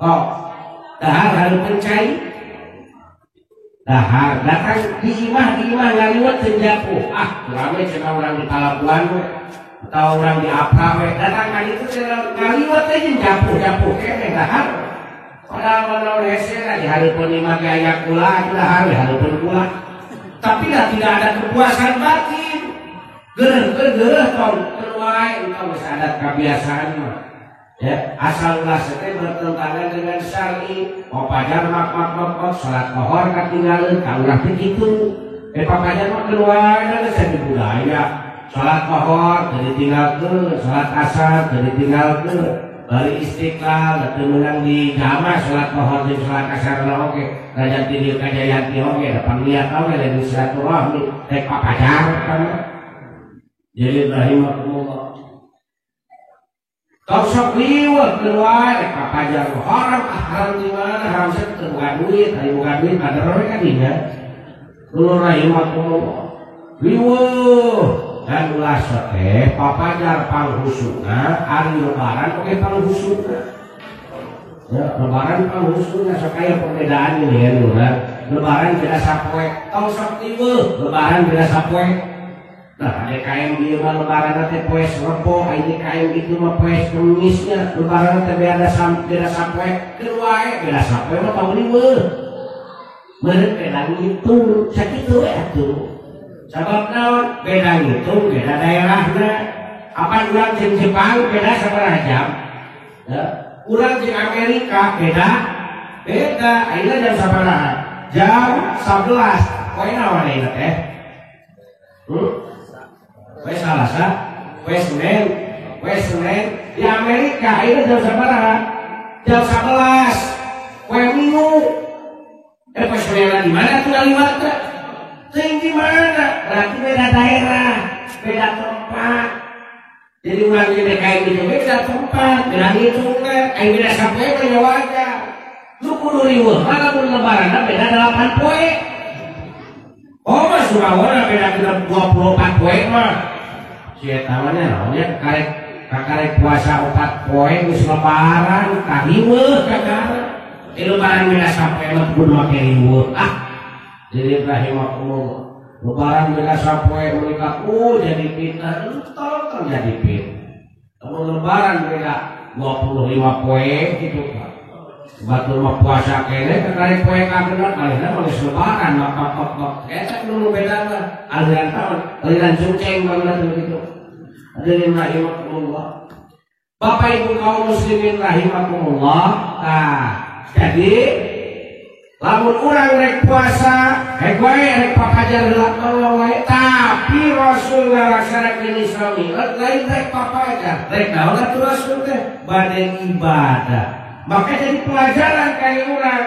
Oh, dahar hareupeun cai. Dahar datang di imah ngaliwet teu japuh. Ah, rame cenah urang di Palabuhan we atawa urang di Apra we. Datang ka ditu teh ngaliwet teh jeung japuh-japuh keneh dahar. Padahal naon hese di hareupeun imah ge aya kula atuh dahar we hareupeun kula. Tapi dah tidak ada kepuasan batin. Gereh-gereh tong keluar entong geus adat kebiasaan mah. Ya, asal ulah teh bertentangan dengan syar'i. Papajar mak mak mak mak salat lohor katinggaleun ka urang teh kitu. Papajar mah keluar geus jadi budaya. Salat lohor teu ditinggalkeun, salat asar teu ditinggalkeun. Bari Istiqlal teu meunang di jamaah salat lohor jeung salat asar oge. Raja ti dieu ka Jayanti oge, da pangniat oge da silaturahmi rek papajar kan. Jadi rahimakumullah. Tong sok liwet keluar rek papajar haram haram di mana haram teu boga duit, ari boga duit kader we ka dinya. Dulur rahimakumullah. Liweuh dan ulah teh papajar panghusuna ari lebaran oge panghusuna. Ya, lebaran panghusuna sok aya perbedaan ini ya lurah. Lebaran beda sapoe, tong sok liweuh lebaran beda sapoe. Nah, DKM ieu mah lebaran teh poe Rebo, ai DKM itu mah poe Kemisnya, lebaran teh beda beda sapoe, keur wae beda sapoe mah tong liweuh. Meureun beda ngitung, sakitu we atuh. Sabab naon? Beda ngitung, beda daerahna. Apan urang jeung Jepang beda sabaraha jam? Ya, urang jeung Amerika beda. Beda, ayeuna jam sabaraha? Jam 11. Poe naon ayeuna teh? Poe Salasa, poe Senin, poe Senin. Di Amerika ayeuna jam sabaraha? Jam 11. Poe Minggu. Poe Senin di mana tuh ngaliwat teh? Teuing di mana? Berarti beda daerah, beda tempat. Jadi urang di DKI itu beda tempat, beda ngitungna, ai beda sapoe mah nya wajar. Nu kudu riweuh mah lamun lebaranna beda 8 poe. Oh mah Surawana beda 24 poe mah. Si eta mah nya naon nya karek puasa 4 poe geus lebaran tah riweuh kakara. Di lebaran beda sapoe mah kudu make riweuh. Ah. Jadi rahimakumullah. Lebaran beda sapoe mereka jadi fitnah, tolong jadi fitnah. Lamun lebaran beda 25 poe gitu kan. Batur mah puasa keneh kakarek poe kagenep alihna mah geus lebaran mah kok. Eta nu beda mah aliran taon, aliran cungceng banget begitu. Hadirin rahimakumullah. Bapak Ibu kaum muslimin rahimakumullah. Nah, jadi lamun urang rek puasa, rek wae rek papajar heula wae, tapi Rasul ngalaksanakeun Isra Mi'raj lain rek papajar. Rek naon atuh Rasul teh? Bade ibadah. Maka jadi pelajaran kali urang.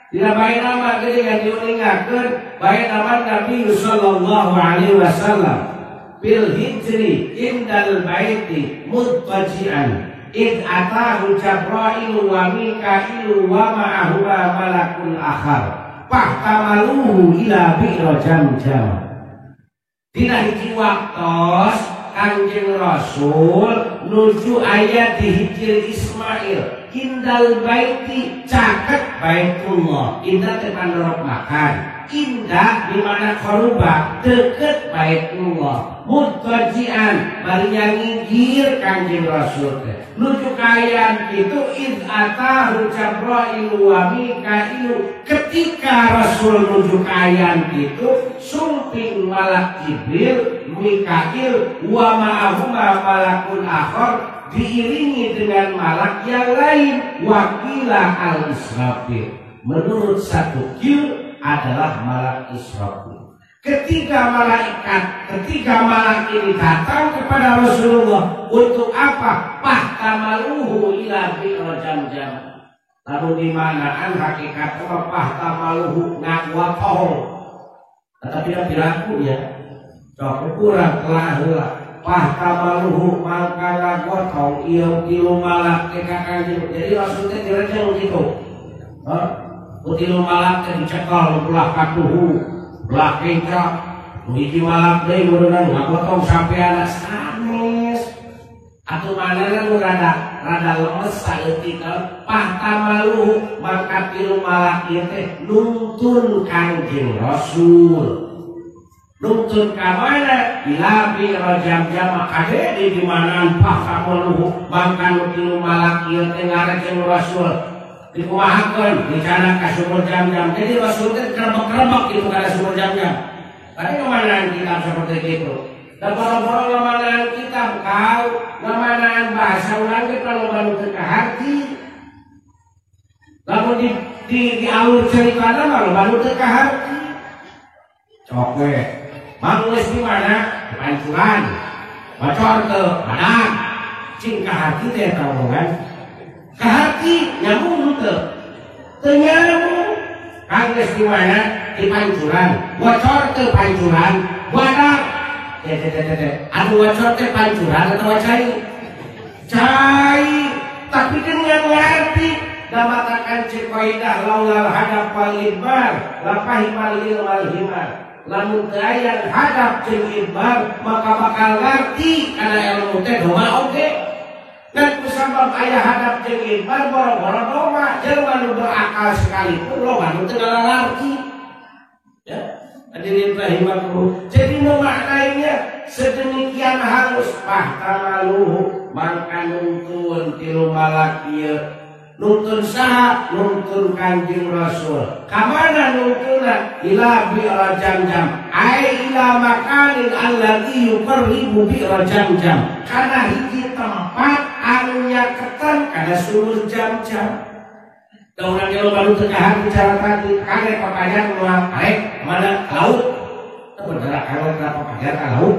Dina bae nama geuning ngan diuningakeun bae nama Nabi sallallahu alaihi wasallam bil hijri indal baiti mudtaji'an id atahu Jabrailu wa Mikailu wa ma'ahuma malakun akhar fahtamaluhu ila bi'ra Jamjam. Dina hiji waktos Kanjeng Rasul nuju aya di Hijir Ismail indal baiti caket Baitullah indal teh pandorok makan Indah di mana koruba deket Baitullah mutajian bari ngigir Kanjeng Rasul teh nuju kaayaan kitu id atahu Jibril wa Mikail ketika Rasul nuju kaayaan kitu sumping malak Jibril Mikail wa ma'ahuma malakun akhar diiringi dengan malak yang lain wakila al-Israfil. Menurut satu kil adalah malak Israfil. Ketika malak ini datang kepada Rasulullah untuk apa? Pahtamaluhu ila bi'r jam-jam. Lalu di manaan hakikatnya pahtamaluhu ngakwa tohong. Tetapi tidak dilakunya. Cok kurang telah heula. Pahtamaluhu mangka ngagotong ieu tilu malak teh ka Kanjeng. Jadi Rasul teh direjeng kitu. Hah? Tilu malak teh dicekel ulah katuhu, ulah kencak. Hiji malak deui meureunna ngagotong sampeana sanes. Atuh manehna nu rada lemes saeutik pahtamaluhu mangka tilu malak ieu teh nuntun Kanjeng Rasul. Nuntun ka mana? Ila bi jam-jam kade di dimanaan pahtamaluhu mangka nu tilu malak ieu teh ngarejeng Rasul. Dikumahakeun dicana ka sumur jam-jam. Jadi Rasul teh kerebek-kerebek gitu kana sumur jam-jam. Tadi kemanaan kitab seperti itu. Dan boro-boro ngemanaan kitab kau, ngemanaan bahasa urang ge kalau baru teu kaharti. Lamun di alur ceritana mah baru teu kaharti. Cok we. Mang geus di mana? Di pancuran. Bocor teu badag. Cing kaharti teh eta omongan. Kaharti nyambung teu. Teu nyambung. Kang geus di mana? Di pancuran. Bocor teu pancuran, badag. Anu bocor teh pancuran atau cai? Cai. Tapi dengan ngerti damatakan cek kaidah laulal hadap wal idbar lapahimal ilmal himar. Lamun teu aya hadap jeung idbar maka bakal ngerti kana ilmu teh doma oge. Dan kusabab aya hadap jeung idbar boro-boro doma jelema nu berakal sekalipun loba nu teu ngalarti. Ya. Hadirin rahimakumullah. Jadi memaknainya sedemikian halus pahtamaluhu mangka nuntun tilu malak ieu. Nuntun saha? Nuntun Kanjeng Rasul. Ka mana nuntunna? Ila bi'r jam-jam. Ai ila makanin alladzi yuqarribu bi'r jam-jam. Kana hiji tempat anu nyaketan kana sumur jam-jam. Da urang ge loba nu teu kaharti cara tadi, kare papajar moal arek mana laut. Teu bener kare ka papajar ka laut.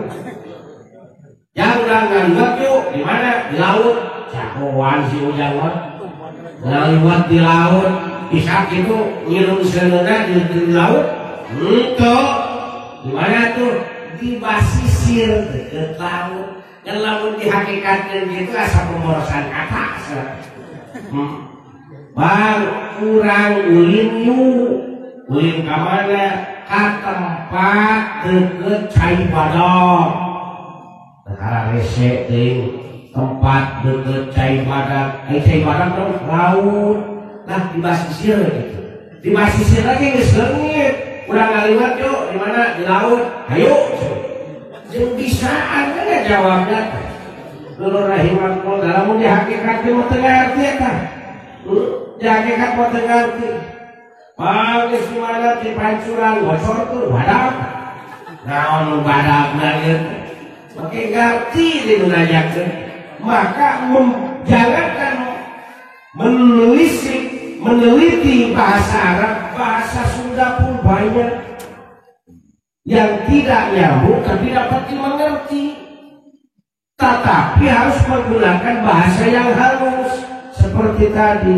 Ya urang ngaliwat yuk, di mana? Di laut. Jagoan si Ujang mah. Ngaliwat di laut, bisa gitu ngirum seuneuna di laut. Henteu. Di mana tuh? Di basisir deket laut. Dan lamun dihakikatkeun gitu asa pemborosan kata. Bang, kurang ulin yuk. Ulin ka mana? Ka tempat deket cai badak. Perkara rese teuing tempat deket cai badak. Ai cai badak dong laut. Nah, di basisir gitu. Di basisir lagi geus leungit. Urang ngaliwat yuk, di mana? Di laut. Hayu. Jeung bisaan kan jawabna teh. Dulur rahimakumullah, lamun di hakikat mah teu ngarti eta. Di hakikat mah teu ngarti. Bang geus di mana di pancuran bocor tuh badak. Naon nu badagna ieu teh? Make ngarti di nu nanyakeun. Maka jangankan menelisik, meneliti bahasa Arab, bahasa Sunda pun banyak yang tidak nyambung tapi dapat dimengerti. Tetapi harus menggunakan bahasa yang halus seperti tadi.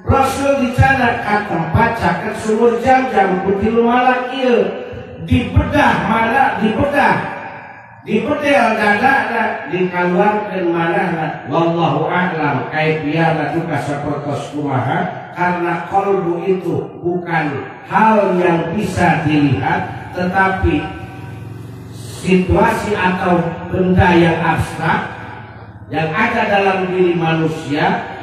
Rasul dicanak ka tempat caket sumur jam-jam ku tilu malak ieu dibedah mana dibedah dibedel dadana dikaluarkeun manahna wallahu a'lam kaifiahna duka sapertos kumaha karena qalbu itu bukan hal yang bisa dilihat tetapi situasi atau benda yang abstrak yang ada dalam diri manusia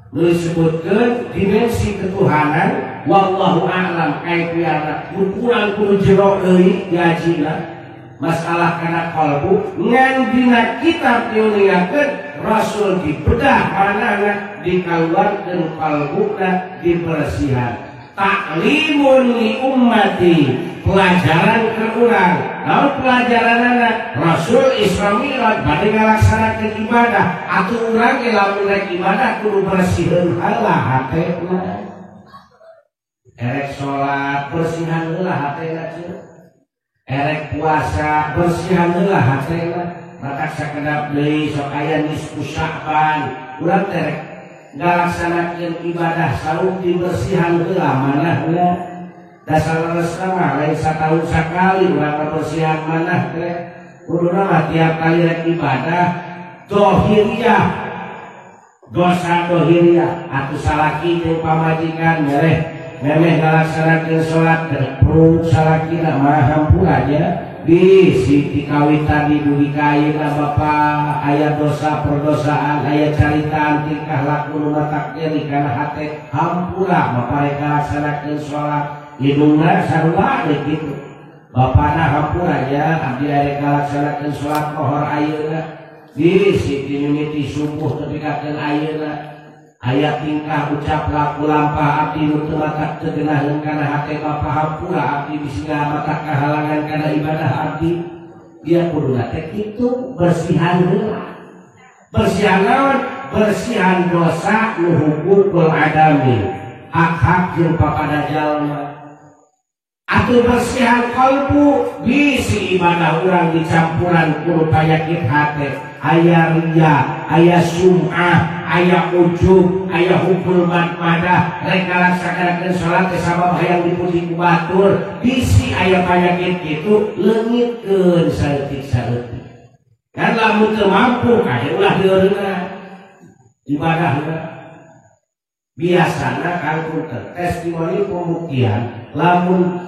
disebutkan dimensi ketuhanan Wallahu a'lam kaifiatna kurang kudu jero deui gajina masalah kana kalbu ngan dina kitab diuningakeun Rasul dibedah manahna dikaluarkeun kalbuna dibersihan. Taklimun li ummati, pelajaran ke urang. Naon pelajaranana? Rasul Isra Mi'raj bade ngalaksanakeun ibadah, atuh urang ge lamun rek ibadah kudu bersiheun heula hatena. Erek salat bersihan heula hatena cenah. Erek puasa bersihan heula hatena. Matak sakedap deui sok aya nisfu Sya'ban, urang teh rek ngalaksanakeun ibadah saum dibersihan heula manahna. Dasar leresna mah lain satahun sakali urang bersihan manah teh. Kuduna mah tiap kali rek ibadah dohiriah, dosa dohiriah atuh salaki jeung pamajikan mereh memeh ngalaksanakeun salat perut salakina mah hampura nya bisi dikawitan di dugi ka ayeuna bapa aya dosa perdosaan aya caritaan tingkah laku nu matak nyeri kana hate hampura bapa rek ngalaksanakeun salat hidungna sarua deui kitu bapana hampura nya abdi rek ngalaksanakeun salat lohor ayeuna bisi dimimiti subuh tepi ka ayeuna aya tingkah ucap laku lampah abdi nu teu matak teu geunaheun kana hate bapa hampura abdi bisi matak kahalangan kana ibadah abdi. Dia kuduna teh kitu bersihan heula. Bersihan naon? Bersihan dosa nu hukukul adami, hak-hak jeung papada jalma. Atuh bersihan kalbu bisi ibadah urang dicampuran ku panyakit hate, aya riya, aya sum'ah, aya ujub, aya hubul madah, rek ngalaksanakeun salat teh sabab hayang dipuji ku batur, bisi aya panyakit kitu leungitkeun saeutik-saeutik. Kan lamun teu mampu kade ulah dieureunna ibadahna. Biasana kangkung teh testimoni pembuktian lamun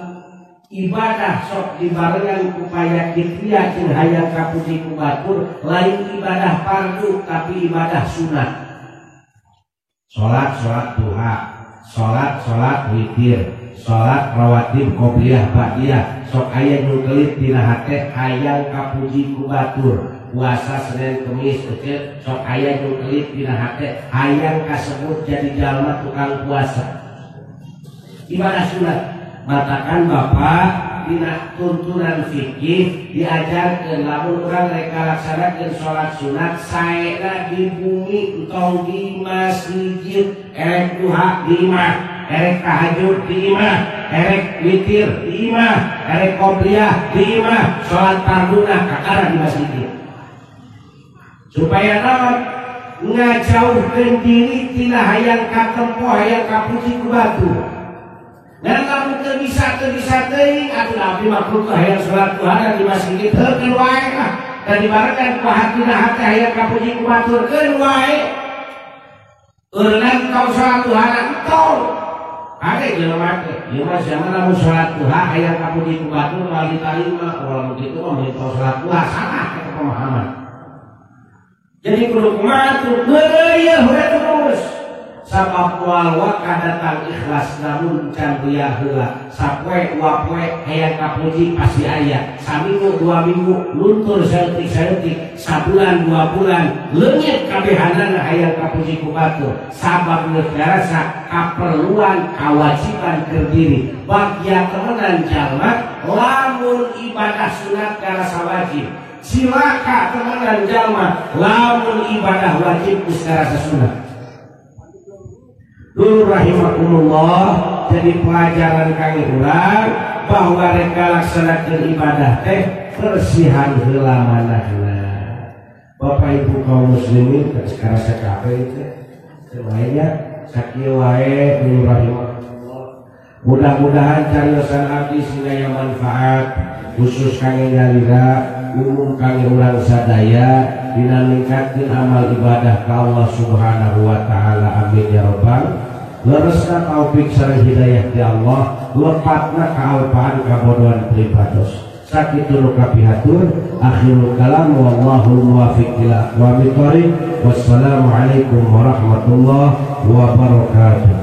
ibadah sok dibarengan ku panyakit riya jeung hayang kapuji ku batur lain ibadah fardu tapi ibadah sunat. Salat salat duha, salat salat witir, salat rawatib qobliyah ba'diyah sok aya nu kelit dina hate hayang kapuji ku batur. Puasa Senin Kemis kecil sok aya nu kelit dina hate hayang kasebut jadi jalma tukang puasa. Ibadah sunat. Matakan bapak dina tuntunan fikih diajarkeun lamun urang rek ngalaksanakeun salat sunat saena di bumi entong di masjid, erek duha di imah, erek tahajud di imah, erek witir di imah, erek qobliyah di imah, salat farduna kakara di masjid. Supaya naon? Ngajauhkeun diri tina hayang katempo hayang kapuji ku batur. Dan lamun teu bisa teuing atuh abdi mah kudu hayang salat duha di masjid heukeun wae lah. Dan dibarengan ku hatina hate hayang kapuji ku batur keun wae. Eureunnan tong salat duha entong. Ade jelema teh, ieu mah zaman lamun salat duha hayang kapuji ku batur moal ditarima, lamun kitu mah meuli tong salat duha salah eta pemahaman. Jadi kudu kumaha tuh meureuh we terus. Sabab moal waka datang ikhlas namun can riya heula. Sapoe dua poe hayang kapuji pasti aya. Saminggu dua minggu luntur saeutik-saeutik, sabulan dua bulan leungit kabehanana hayang kapuji ku batur. Sabab geus ngarasa kaperluan kawajiban keur diri. Bagia temenan jalma lamun ibadah sunat ngarasa wajib. Cilaka temenan jalma lamun ibadah wajib geus ngarasa sunat. Dulu rahimakumullah, jadi pelajaran kami urang bahwa rek ngalaksanakeun ibadah teh bersihan heula manahna. Bapak Ibu kaum muslimin sekarang sakape teh semuanya sakieu wae dulu rahimakumullah. Mudah-mudahan cariosan abdi sing aya manfaat khusus kangge nyalira, umum kangge urang sadaya dina ningkatkeun amal ibadah ka Allah Subhanahu wa taala. Amin ya rabbal. Leresna taufik sareng hidayah ti Allah, lepatna kaalpaan kabodohan pribados. Sakitu nu kapihatur, akhirul kalam wallahu muwaffiq ila aqwamit thoriq. Wassalamualaikum warahmatullahi wabarakatuh.